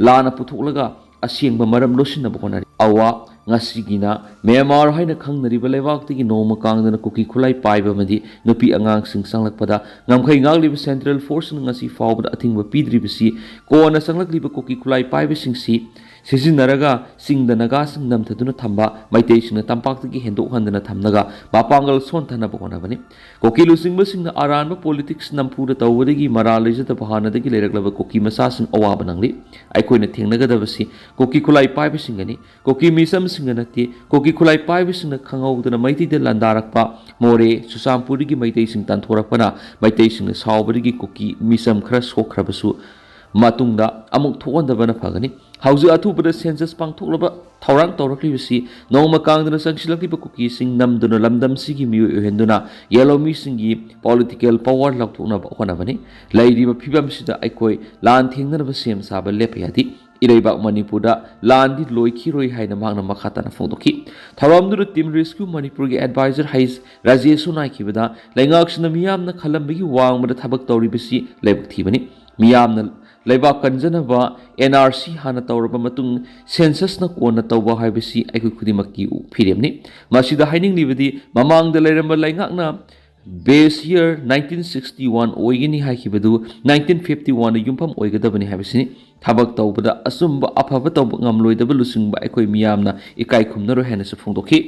ꯂꯥꯟꯅ ꯄꯨꯊꯣꯛꯂꯒ ꯑꯁꯦꯡꯕ ꯃꯔꯝ ꯂꯣꯠꯁꯤꯟꯅꯕ ꯍꯣꯠꯅꯔꯤ꯫ ꯑꯋꯥ, ꯉꯁꯤꯒꯤꯅ ꯃ꯭ꯌꯥꯟꯃꯥꯔ ꯍꯥꯏꯅ ꯈꯪꯅꯔꯤꯕ ꯂꯩꯕꯥꯛꯇꯒꯤ ꯅꯣꯡꯃ ꯀꯥꯡꯗꯅ ꯀꯨꯀꯤ ꯈꯨꯠꯂꯥꯏ ꯄꯥꯏꯕ ꯑꯃꯗꯤ ꯅꯨꯄꯤ ꯑꯉꯥꯡꯁꯤꯡ ꯆꯪꯂꯛꯄꯗ ꯉꯝꯈꯩ ꯉꯥꯛꯂꯤꯕ ꯁꯦꯟꯇ꯭ꯔꯦꯜ ꯐꯣꯔꯁꯅ ꯉꯁꯤ ꯐꯥꯎꯕꯗ ꯑꯊꯤꯡꯕ ꯄꯤꯗ꯭ꯔꯤꯕꯁꯤ ꯀꯣꯟꯅ ꯆꯪꯂꯛꯂꯤꯕ ꯀꯨꯀꯤ ꯈꯨꯠꯂꯥꯏ ꯄꯥꯏꯕꯁꯤꯡꯁꯤ ꯁꯤꯖꯤꯟꯅꯔꯒ ꯆꯤꯡꯗ ꯅꯥꯒꯥꯁꯤꯡ ꯅꯝꯊꯗꯨꯅ ꯊꯝꯕ, ꯃꯩꯇꯩꯁꯤꯡꯅ ꯇꯝꯄꯥꯛꯇꯒꯤ ꯍꯦꯟꯗꯣꯛꯍꯟꯗꯅ ꯊꯝꯂꯒ ꯃꯄꯥꯡꯒꯜ ꯁꯣꯟꯊꯅꯕ ꯍꯣꯠꯅꯕꯅꯤ꯫ ꯀꯨꯀꯤ ꯂꯨꯆꯤꯡꯕꯁꯤꯡꯅ ꯑꯔꯥꯟꯕ ꯄꯣꯂꯤꯇꯤꯛꯁ ꯅꯝꯐꯨꯗ ꯇꯧꯕꯗꯒꯤ ꯃꯔꯥꯜ ꯂꯩꯖꯗꯕ ꯍꯥꯟꯅꯗꯒꯤ ꯂꯩꯔꯛꯂꯕ ꯀꯨꯀꯤ ꯃꯆꯥꯁꯤꯡ ꯑꯋꯥꯕ ꯅꯪꯂꯤ꯫ ꯑꯩꯈꯣꯏꯅ ꯊꯦꯡꯅꯒꯗꯕꯁꯤ ꯀꯨꯀꯤ ꯈꯨꯠꯂꯥꯏ ꯄꯥꯏꯕꯁꯤꯡꯒꯅꯤ, ꯀꯨꯀꯤ ꯃꯤꯆꯝꯁꯤꯡꯒ ꯅꯠꯇꯦ꯫ ꯀꯨꯀꯤ ꯈꯨꯠꯂꯥꯏ ꯄꯥꯏꯕꯁꯤꯡꯅ ꯈꯪꯍꯧꯗꯅ ꯃꯩꯇꯩꯗ ꯂꯥꯟꯗꯥꯔꯛꯄ, ꯃꯣꯔꯦ, ꯆꯨꯔꯆꯥꯟꯄꯨꯔꯗꯒꯤ ꯃꯩꯇꯩꯁꯤꯡ ꯇꯥꯟꯊꯣꯔꯛꯄꯅ ꯃꯩꯇꯩꯁꯤꯡꯅ ꯁꯥꯎꯕꯗꯒꯤ ꯀꯨꯀꯤ ꯃꯤꯆꯝ ꯈꯔ ꯁꯣꯛꯈ꯭ꯔꯕꯁꯨ ꯃꯇꯨꯡꯗ ꯑꯃꯨꯛ ꯊꯣꯛꯍꯟꯗꯕꯅ ꯐꯒꯅꯤ꯫ ꯍꯧꯖꯤꯛ ꯑꯊꯨꯕꯗ ꯁꯦꯟꯁꯁ ꯄꯥꯡꯊꯣꯛꯅꯕ ꯊꯧꯔꯥꯡ ꯇꯧꯔꯛꯂꯤꯕꯁꯤ ꯅꯣꯡꯃ ꯀꯥꯡꯗꯅ ꯆꯪꯁꯤꯜꯂꯛꯂꯤꯕ ꯀꯨꯀꯤꯁꯤꯡ ꯅꯝꯗꯨꯅ ꯂꯝꯗꯝꯁꯤꯒꯤ ꯃꯤꯑꯣꯏ ꯑꯣꯏꯍꯟꯗꯨꯅ ꯌꯦꯜꯍꯧꯃꯤꯁꯤꯡꯒꯤ ꯄꯣꯂꯤꯇꯤꯀꯦꯜ ꯄꯋꯥꯔ ꯂꯧꯊꯣꯛꯅꯕ ꯍꯣꯠꯅꯕꯅꯤ꯫ ꯂꯩꯔꯤꯕ ꯐꯤꯕꯝꯁꯤꯗ ꯑꯩꯈꯣꯏ ꯂꯥꯟ ꯊꯦꯡꯅꯅꯕ ꯁꯦꯝ ꯁꯥꯕ ꯂꯦꯞꯄ ꯌꯥꯗꯦ꯫ ꯏꯔꯩꯕꯥꯛ ꯃꯅꯤꯄꯨꯔꯗ ꯂꯥꯟꯗꯤ ꯂꯣꯏꯈꯤꯔꯣꯏ ꯍꯥꯏꯅ ꯃꯍꯥꯛꯅ ꯃꯈꯥ ꯇꯥꯅ ꯐꯣꯡꯗꯣꯛꯈꯤ꯫ ꯊꯧꯔꯝꯗꯨꯗ ꯇꯤꯝ ꯔꯦꯁꯀ꯭ꯌꯨ ꯃꯅꯤꯄꯨꯔꯒꯤ ꯑꯦꯗꯚꯥꯏꯖꯔ ꯍꯩꯁ ꯔꯥꯖꯦꯁꯁꯨ ꯅꯥꯏꯈꯤꯕꯗ ꯂꯩꯉꯥꯛꯁꯤꯅ ꯃꯤꯌꯥꯝꯅ ꯈꯜꯂꯝꯕꯒꯤ ꯋꯥꯡꯃꯗ ꯊꯕꯛ ꯇꯧꯔꯤꯕꯁꯤ ꯂꯥꯏꯕꯛ ꯊꯤꯕꯅꯤ꯫ ꯃꯤꯌꯥꯝꯅ ꯂꯩꯕꯥꯛ ꯀꯟꯖꯅꯕ ꯑꯦꯟ ꯑꯥꯔ ꯁꯤ ꯍꯥꯟꯅ ꯇꯧꯔꯕ ꯃꯇꯨꯡ ꯁꯦꯟꯁꯁꯅ ꯀꯣꯟꯅ ꯇꯧꯕ ꯍꯥꯏꯕꯁꯤ ꯑꯩꯈꯣꯏ ꯈꯨꯗꯤꯡꯃꯛꯀꯤ ꯐꯤꯔꯦꯞꯅꯤ꯫ ꯃꯁꯤꯗ ꯍꯥꯏꯅꯤꯡꯂꯤꯕꯗꯤ ꯃꯃꯥꯡꯗ ꯂꯩꯔꯝꯕ ꯂꯩꯉꯥꯛꯅ ꯕꯦꯁ ꯌꯔ ꯅꯥꯏꯟꯇꯤꯟ ꯁꯤꯛꯁꯇꯤ ꯋꯥꯟ ꯑꯣꯏꯒꯅꯤ ꯍꯥꯏꯈꯤꯕꯗꯨ ꯅꯥꯏꯟꯇꯤꯟ ꯐꯤꯐꯇꯤ ꯋꯥꯟꯗ ꯌꯨꯝꯐꯝ ꯑꯣꯏꯒꯗꯕꯅꯤ ꯍꯥꯏꯕꯁꯤꯅꯤ꯫ ꯊꯕꯛ ꯇꯧꯕꯗ ꯑꯆꯨꯝꯕ ꯑꯐꯕ ꯇꯧꯕ ꯉꯝꯂꯣꯏꯗꯕ ꯂꯨꯆꯤꯡꯕ ꯑꯩꯈꯣꯏ ꯃꯤꯌꯥꯝꯅ ꯏꯀꯥꯏ ꯈꯨꯝꯅꯔꯣꯏ ꯍꯥꯏꯅꯁꯨ ꯐꯣꯡꯗꯣꯛꯈꯤ꯫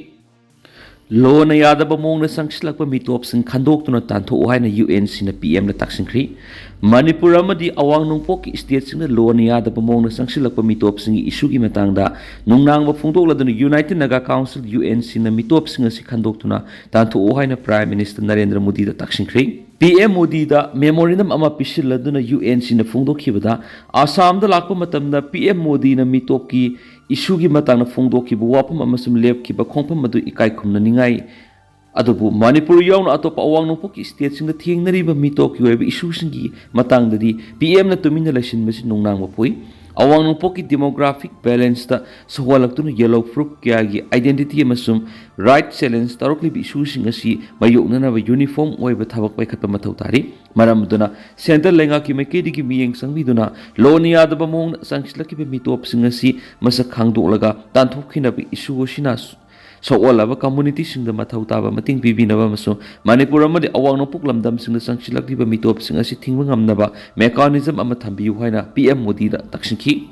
ꯂꯣꯅ ꯌꯥꯗꯕ ꯃꯑꯣꯡꯗ ꯆꯪꯁꯤꯜꯂꯛꯄ ꯃꯤꯇꯣꯞꯁꯤꯡ ꯈꯟꯗꯣꯛꯇꯨꯅ ꯇꯥꯟꯊꯣꯛꯎ ꯍꯥꯏꯅ ꯌꯨ ꯑꯦꯟ ꯁꯤꯅ ꯄꯤ ꯑꯦꯝꯗ ꯇꯥꯛꯁꯤꯟꯈ꯭ꯔꯤ꯫ ꯃꯅꯤꯄꯨꯔ ꯑꯃꯗꯤ ꯑꯋꯥꯡ ꯅꯣꯡꯄꯣꯛꯀꯤ ꯁ꯭ꯇꯦꯠꯁꯤꯡꯗ ꯂꯣꯅ ꯌꯥꯗꯕ ꯃꯑꯣꯡꯗ ꯆꯪꯁꯤꯜꯂꯛꯄ ꯃꯤꯇꯣꯞꯁꯤꯡꯒꯤ ꯏꯁꯨꯒꯤ ꯃꯇꯥꯡꯗ ꯅꯨꯡꯅꯥꯡꯕ ꯐꯣꯡꯗꯣꯛꯂꯗꯨꯅ united Naga council, U N ꯁꯤꯅ ꯃꯤꯇꯣꯞꯁꯤꯡ ꯑꯁꯤ ꯈꯟꯗꯣꯛꯇꯨꯅ ꯇꯥꯟꯊꯣꯛꯎ ꯍꯥꯏꯅ ꯄ꯭ꯔꯥꯏꯝ ꯃꯤꯅꯤꯁꯇꯔ ꯅꯔꯦꯟꯗ꯭ꯔ ꯃꯣꯗꯤꯗ ꯇꯥꯛꯁꯤꯟꯈ꯭ꯔꯤ꯫ ꯄꯤ ꯑꯦꯝ ꯃꯣꯗꯤꯗ ꯃꯦꯃꯣꯔꯦꯟꯗꯝ ꯑꯃ ꯄꯤꯁꯤꯜꯂꯗꯨꯅ ꯌꯨ ꯑꯦꯟ ꯁꯤꯅ ꯐꯣꯡꯗꯣꯛꯈꯤꯕꯗ, ꯑꯁꯥꯝꯗ ꯂꯥꯛꯄ ꯃꯇꯝꯗ ꯄꯤ ꯑꯦꯝ ꯃꯣꯗꯤꯅ ꯃꯤꯇꯣꯞꯀꯤ ꯏꯁꯨꯒꯤ ꯃꯇꯥꯡꯗ ꯐꯣꯡꯗꯣꯛꯈꯤꯕ ꯋꯥꯐꯝ ꯑꯃꯁꯨꯡ ꯂꯦꯞꯈꯤꯕ ꯈꯣꯡꯐꯝ ꯑꯗꯨ ꯏꯀꯥꯏ ꯈꯨꯝꯅꯅꯤꯡꯉꯥꯏ꯫ ꯑꯗꯨꯕꯨ ꯃꯅꯤꯄꯨꯔ ꯌꯥꯎꯅ ꯑꯇꯣꯞꯄ ꯑꯋꯥꯡ ꯅꯣꯡꯄꯣꯛꯀꯤ ꯁ꯭ꯇꯦꯠꯁꯤꯡꯗ ꯊꯦꯡꯅꯔꯤꯕ ꯃꯤꯇꯣꯞꯀꯤ ꯑꯣꯏꯕ ꯏꯁꯨꯁꯤꯡꯒꯤ ꯃꯇꯥꯡꯗꯗꯤ ꯄꯤ ꯑꯦꯝꯅ ꯇꯨꯃꯤꯟꯅ ꯂꯩꯁꯤꯟꯕꯁꯤ ꯅꯨꯡꯅꯥꯡꯕ ꯄꯣꯛꯏ꯫ ꯑꯋꯥꯡ ꯅꯣꯡꯄꯣꯛꯀꯤ demographic balanceꯇ ꯁꯣꯛꯍꯜꯂꯛꯇꯨꯅ ꯌꯦꯜꯍꯧ ꯐꯨꯔꯨꯞ ꯀꯌꯥꯒꯤ identity ꯑꯃꯁꯨꯡ right challenge ꯇꯧꯔꯛꯂꯤꯕ issueꯁꯤꯡ ꯑꯁꯤ ꯃꯥꯌꯣꯛꯅꯅꯕ uniform ꯑꯣꯏꯕ ꯊꯕꯛ ꯄꯥꯏꯈꯠꯄ ꯃꯊꯧ ꯇꯥꯔꯤ꯫ ꯃꯔꯝ ꯑꯗꯨꯅ centre ꯂꯩꯉꯥꯛꯀꯤ ꯃꯥꯏꯀꯩꯗꯒꯤ ꯃꯤꯠꯌꯦꯡ ꯆꯪꯕꯤꯗꯨꯅ ꯂꯣꯟꯅ ꯌꯥꯗꯕ ꯃꯑꯣꯡꯗ ꯆꯪꯁꯤꯜꯂꯛꯈꯤꯕ ꯃꯤꯇꯣꯞꯁꯤꯡ ꯑꯁꯤ ꯃꯁꯛ ꯈꯪꯗꯣꯛꯂꯒ ꯇꯥꯟꯊꯣꯛꯈꯤꯅꯕ issue ꯑꯁꯤꯅ ꯁꯣꯛꯍꯜꯂꯕ communityꯁꯤꯡꯗ ꯃꯊꯧ ꯇꯥꯕ ꯃꯇꯦꯡ ꯄꯤꯕꯤꯅꯕ ꯑꯃꯁꯨꯡ ꯃꯅꯤꯄꯨꯔ ꯑꯃꯗꯤ ꯑꯋꯥꯡ ꯅꯣꯡꯄꯣꯛ ꯂꯝꯗꯝꯁꯤꯡꯗ ꯆꯪꯁꯤꯜꯂꯛꯂꯤꯕ ꯃꯤꯇꯣꯞꯁꯤꯡ ꯑꯁꯤ ꯊꯤꯡꯕ ꯉꯝꯅꯕ mechanism ꯑꯃ ꯊꯝꯕꯤꯌꯨ ꯍꯥꯏꯅ PM ꯃꯣꯗꯤꯗ ꯇꯛꯁꯤꯟꯈꯤ꯫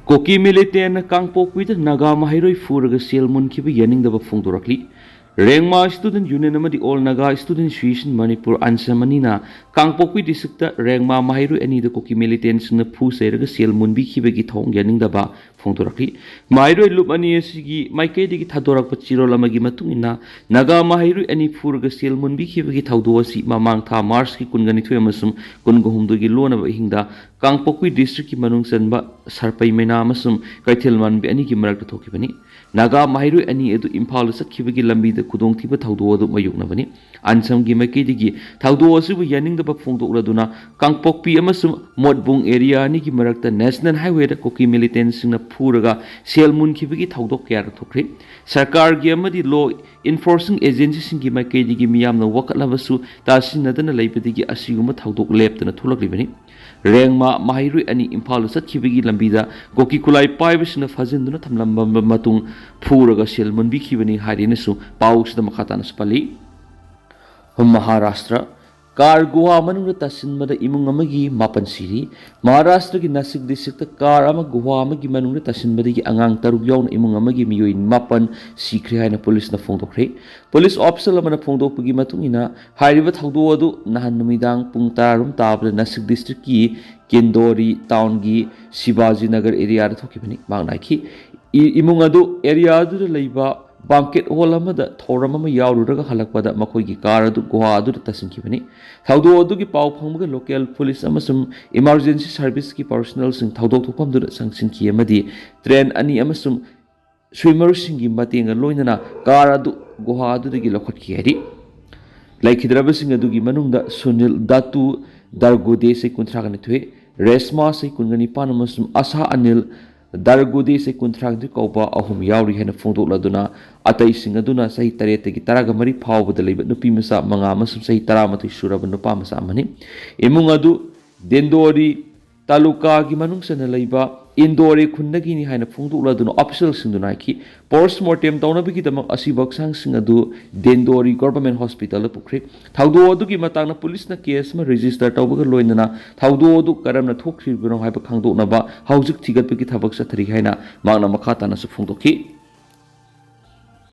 ꯀꯨꯀꯤ militantꯅ ꯀꯥꯡꯄꯣꯛꯄꯤꯗ ꯅꯥꯒꯥ ꯃꯍꯩꯔꯣꯏ ꯐꯨꯔꯒ ꯁꯦꯜ ꯃꯨꯟꯈꯤꯕ ꯌꯥꯅꯤꯡꯗꯕ ꯐꯣꯡꯗꯣꯔꯛꯂꯤ꯫ ꯔꯦꯡꯃꯥ Student Union ꯑꯃꯗꯤ All Naga Student Association Manipur, ꯑꯟꯁꯝ ꯑꯅꯤꯅ ꯀꯥꯡꯄꯣꯛꯄꯤ districtꯇ ꯔꯦꯡꯃꯥ ꯃꯍꯩꯔꯣꯏ ꯑꯅꯤꯗ ꯀꯨꯀꯤ militantꯁꯤꯡꯅ ꯐꯨ ꯆꯩꯔꯒ ꯁꯦꯜ ꯃꯨꯟꯕꯤꯈꯤꯕꯒꯤ ꯊꯧꯑꯣꯡ ꯌꯥꯅꯤꯡꯗꯕ ꯐꯣꯡꯗꯣꯔꯛꯂꯤ꯫ ꯃꯍꯩꯔꯣꯏ ꯂꯨꯞ ꯑꯅꯤ ꯑꯁꯤꯒꯤ ꯃꯥꯏꯀꯩꯗꯒꯤ ꯊꯥꯗꯣꯔꯛꯄ ꯆꯦꯔꯣꯜ ꯑꯃꯒꯤ ꯃꯇꯨꯡ ꯏꯟꯅ, ꯅꯥꯒꯥ ꯃꯍꯩꯔꯣꯏ ꯑꯅꯤ ꯐꯨꯔꯒ ꯁꯦꯜ ꯃꯨꯟꯕꯤꯈꯤꯕꯒꯤ ꯊꯧꯗꯣꯛ ꯑꯁꯤ ꯃꯃꯥꯡ ꯊꯥ Marchꯀꯤ ꯀꯨꯟꯒ ꯅꯤꯊꯣꯏ ꯑꯃꯁꯨꯡ ꯀꯨꯟꯒ ꯍꯨꯝꯗꯣꯏꯒꯤ ꯂꯣꯟꯅꯕ ꯑꯍꯤꯡꯗ ꯀꯥꯡꯄꯣꯛꯄꯤ districtꯀꯤ ꯃꯅꯨꯡ ꯆꯟꯕ ꯁꯔꯄꯩ ꯃꯩꯅꯥ ꯑꯃꯁꯨꯡ ꯀꯩꯊꯦꯜ ꯃꯥꯟꯕꯤ ꯑꯅꯤꯒꯤ ꯃꯔꯛꯇ ꯊꯣꯛꯈꯤꯕꯅꯤ꯫ ꯅꯥꯒꯥ ꯃꯍꯩꯔꯣꯏ ꯑꯅꯤ ꯑꯗꯨ ꯏꯝꯐꯥꯜꯗ ꯆꯠꯈꯤꯕꯒꯤ ꯂꯝꯕꯤꯗ ꯈꯨꯗꯣꯡꯊꯤꯕ ꯊꯧꯗꯣꯛ ꯑꯗꯨ ꯃꯥꯌꯣꯛꯅꯕꯅꯤ꯫ ꯑꯟꯁꯝꯒꯤ ꯃꯥꯏꯀꯩꯗꯒꯤ ꯊꯧꯗꯣꯛ ꯑꯁꯤꯕꯨ ꯌꯥꯅꯤꯡꯗꯕ ꯐꯣꯡꯗꯣꯛꯂꯗꯨꯅ ꯀꯥꯡꯄꯣꯛꯄꯤ ꯑꯃꯁꯨꯡ ꯃꯣꯠꯕꯨꯡ area ꯑꯅꯤꯒꯤ ꯃꯔꯛꯇ National Highwayꯗ ꯀꯨꯀꯤ militantꯁꯤꯡꯅ ꯐꯨꯔꯒ ꯁꯦꯜ ꯃꯨꯟꯈꯤꯕꯒꯤ ꯊꯧꯗꯣꯛ ꯀꯌꯥꯔꯛ ꯊꯣꯛꯈ꯭ꯔꯦ꯫ ꯁꯔꯀꯥꯔꯒꯤ ꯑꯃꯗꯤ law enforcing agencyꯁꯤꯡꯒꯤ ꯃꯥꯏꯀꯩꯗꯒꯤ ꯃꯤꯌꯥꯝꯅ ꯋꯥꯀꯠꯂꯕꯁꯨ ꯇꯥꯁꯤꯟꯅꯗꯅ ꯂꯩꯕꯗꯒꯤ ꯑꯁꯤꯒꯨꯝꯕ ꯊꯧꯗꯣꯛ ꯂꯦꯞꯇꯅ ꯊꯣꯛꯂꯛꯂꯤꯕꯅꯤ꯫ ꯔꯦꯡꯃꯥ ꯃꯍꯩꯔꯣꯏ ꯑꯅꯤ ꯏꯝꯐꯥꯜꯗ ꯆꯠꯈꯤꯕꯒꯤ ꯂꯝꯕꯤꯗ ꯀꯨꯀꯤ ꯈꯨꯠꯂꯥꯏ ꯄꯥꯏꯕꯁꯤꯡꯅ ꯐꯥꯖꯤꯟꯗꯨꯅ ꯊꯝꯂꯝꯕ ꯃꯇꯨꯡ ꯐꯨꯔꯒ ꯁꯦꯜ ꯃꯨꯟꯕꯤꯈꯤꯕꯅꯤ ꯍꯥꯏꯔꯦꯅꯁꯨ ꯄꯥꯎꯁꯤꯗ ꯃꯈꯥ ꯇꯥꯅꯁꯨ ꯄꯜꯂꯤ꯫ ꯃꯍꯥꯔꯥꯁꯇ꯭ꯔ꯫ ꯀꯥꯔ ꯒꯨꯍꯥ ꯃꯅꯨꯡꯗ ꯇꯥꯁꯤꯟꯕꯗ ꯏꯃꯨꯡ ꯑꯃꯒꯤ ꯃꯥꯄꯟ ꯁꯤꯔꯤ꯫ ꯃꯍꯥꯔꯥꯁꯇ꯭ꯔꯒꯤ ꯅꯥꯁꯤꯛ districtꯇ ꯀꯥꯔ ꯑꯃ ꯒꯨꯍꯥ ꯑꯃꯒꯤ ꯃꯅꯨꯡꯗ ꯇꯥꯁꯤꯟꯕꯗꯒꯤ ꯑꯉꯥꯡ ꯇꯔꯨꯛ ꯌꯥꯎꯅ ꯏꯃꯨꯡ ꯑꯃꯒꯤ ꯃꯤꯑꯣꯏ ꯃꯥꯄꯟ ꯁꯤꯈ꯭ꯔꯦ ꯍꯥꯏꯅ ꯄꯨꯂꯤꯁꯅ ꯐꯣꯡꯗꯣꯛꯈ꯭ꯔꯦ꯫ ꯄꯨꯂꯤꯁ officer ꯑꯃꯅ ꯐꯣꯡꯗꯣꯛꯄꯒꯤ ꯃꯇꯨꯡ ꯏꯟꯅ, ꯍꯥꯏꯔꯤꯕ ꯊꯧꯗꯣꯛ ꯑꯗꯨ ꯅꯍꯥꯟ ꯅꯨꯃꯤꯗꯥꯡ ꯄꯨꯡ ꯇꯔꯥꯔꯣꯝ ꯇꯥꯕꯗ ꯅꯥꯁꯤꯛ districtꯀꯤ ꯀꯤꯟꯗꯣꯔꯤ townꯒꯤ ꯁꯤꯕꯥꯖꯤ ꯅꯒꯔ areaꯗ ꯊꯣꯛꯈꯤꯕꯅꯤ꯫ ꯃꯍꯥꯛꯅ ꯍꯥꯏꯈꯤ, ꯏ-, ꯏꯃꯨꯡ ꯑꯗꯨ area ꯑꯗꯨꯗ ꯂꯩꯕ banquet hall ꯑꯃꯗ ꯊꯧꯔꯝ ꯑꯃ ꯌꯥꯎꯔꯨꯔꯒ ꯍꯜꯂꯛꯄꯗ ꯃꯈꯣꯏꯒꯤ ꯀꯥꯔ ꯑꯗꯨ ꯒꯨꯍꯥ ꯑꯗꯨꯗ ꯇꯥꯁꯤꯟꯈꯤꯕꯅꯤ꯫ ꯊꯧꯗꯣꯛ ꯑꯗꯨꯒꯤ ꯄꯥꯎ ꯐꯪꯕꯒ local ꯄꯨꯂꯤꯁ ꯑꯃꯁꯨꯡ emergency serviceꯀꯤ personnelꯁꯤꯡ ꯊꯧꯗꯣꯛ ꯊꯣꯛꯐꯝꯗꯨꯗ ꯆꯪꯁꯤꯟꯈꯤ ꯑꯃꯗꯤ train ꯑꯅꯤ ꯑꯃꯁꯨꯡ swimmerꯁꯤꯡꯒꯤ ꯃꯇꯦꯡꯒ ꯂꯣꯏꯅꯅ ꯀꯥꯔ ꯑꯗꯨ ꯒꯨꯍꯥ ꯑꯗꯨꯗꯒꯤ ꯂꯧꯈꯠꯈꯤ ꯍꯥꯏꯔꯤ꯫ ꯂꯩꯈꯤꯗ꯭ꯔꯕꯁꯤꯡ ꯑꯗꯨꯒꯤ ꯃꯅꯨꯡꯗ ꯁꯨꯅꯤꯜ ꯗꯥꯇꯨ ꯗꯔꯒꯨꯗꯦ, ꯆꯍꯤ ꯀꯨꯟꯊ꯭ꯔꯥꯒ ꯅꯤꯊꯣꯏ, ꯔꯦꯁꯃꯥ ꯆꯍꯤ ꯀꯨꯟꯒ ꯅꯤꯄꯥꯟ ꯑꯃꯁꯨꯡ ꯑꯁꯥ ꯑꯅꯤꯜ ꯗꯔꯒꯨꯗꯦ ꯆꯍꯤ ꯀꯨꯟꯊ꯭ꯔꯥ ꯇꯔꯨꯛ ꯀꯧꯕ ꯑꯍꯨꯝ ꯌꯥꯎꯔꯤ ꯍꯥꯏꯅ ꯐꯣꯡꯗꯣꯛꯂꯗꯨꯅ, ꯑꯇꯩꯁꯤꯡ ꯑꯗꯨꯅ ꯆꯍꯤ ꯇꯔꯦꯠꯇꯒꯤ ꯇꯔꯥꯒ ꯃꯔꯤ ꯐꯥꯎꯕꯗ ꯂꯩꯕ ꯅꯨꯄꯤ ꯃꯆꯥ ꯃꯉꯥ ꯑꯃꯁꯨꯡ ꯆꯍꯤ ꯇꯔꯥꯃꯥꯊꯣꯏ ꯁꯨꯔꯕ ꯅꯨꯄꯥ ꯃꯆꯥ ꯑꯃꯅꯤ꯫ ꯏꯃꯨꯡ ꯑꯗꯨ ꯗꯦꯟꯗꯣꯔꯤ ꯇꯥꯂꯨꯀꯥꯒꯤ ꯃꯅꯨꯡ ꯆꯟꯅ ꯂꯩꯕ ꯏꯟꯗꯣꯔꯦ ꯈꯨꯟꯗꯒꯤꯅꯤ ꯍꯥꯏꯅ ꯐꯣꯡꯗꯣꯛꯂꯗꯨꯅ, ꯑꯣꯐꯤꯁꯤꯌꯦꯜꯁꯤꯡꯗꯨꯅ ꯍꯥꯏꯈꯤ꯫ ꯄꯣꯁ꯭ꯠꯃꯣꯔꯇꯦꯝ ꯇꯧꯅꯕꯒꯤꯗꯃꯛ ꯑꯁꯤꯕ ꯍꯛꯆꯥꯡꯁꯤꯡ ꯑꯗꯨ ꯗꯦꯟꯗꯣꯔꯤ ꯒꯣꯚꯔꯟꯃꯦꯟꯠ ꯍꯣꯁꯄꯤꯇꯥꯜꯗ ꯄꯨꯈ꯭ꯔꯦ꯫ ꯊꯧꯗꯣꯛ ꯑꯗꯨꯒꯤ ꯃꯇꯥꯡꯗ ꯄꯨꯂꯤꯁꯅ ꯀꯦꯁ ꯑꯃ ꯔꯦꯖꯤꯁꯇꯔ ꯇꯧꯕꯒ ꯂꯣꯏꯅꯅ ꯊꯧꯗꯣꯛ ꯑꯗꯨ ꯀꯔꯝꯅ ꯊꯣꯛꯈ꯭ꯔꯤꯕꯅꯣ ꯍꯥꯏꯕ ꯈꯪꯗꯣꯛꯅꯕ ꯍꯧꯖꯤꯛ ꯊꯤꯒꯠꯄꯒꯤ ꯊꯕꯛ ꯆꯠꯊꯔꯤ ꯍꯥꯏꯅ ꯃꯍꯥꯛꯅ ꯃꯈꯥ ꯇꯥꯅꯁꯨ ꯐꯣꯡꯗꯣꯛꯈꯤ꯫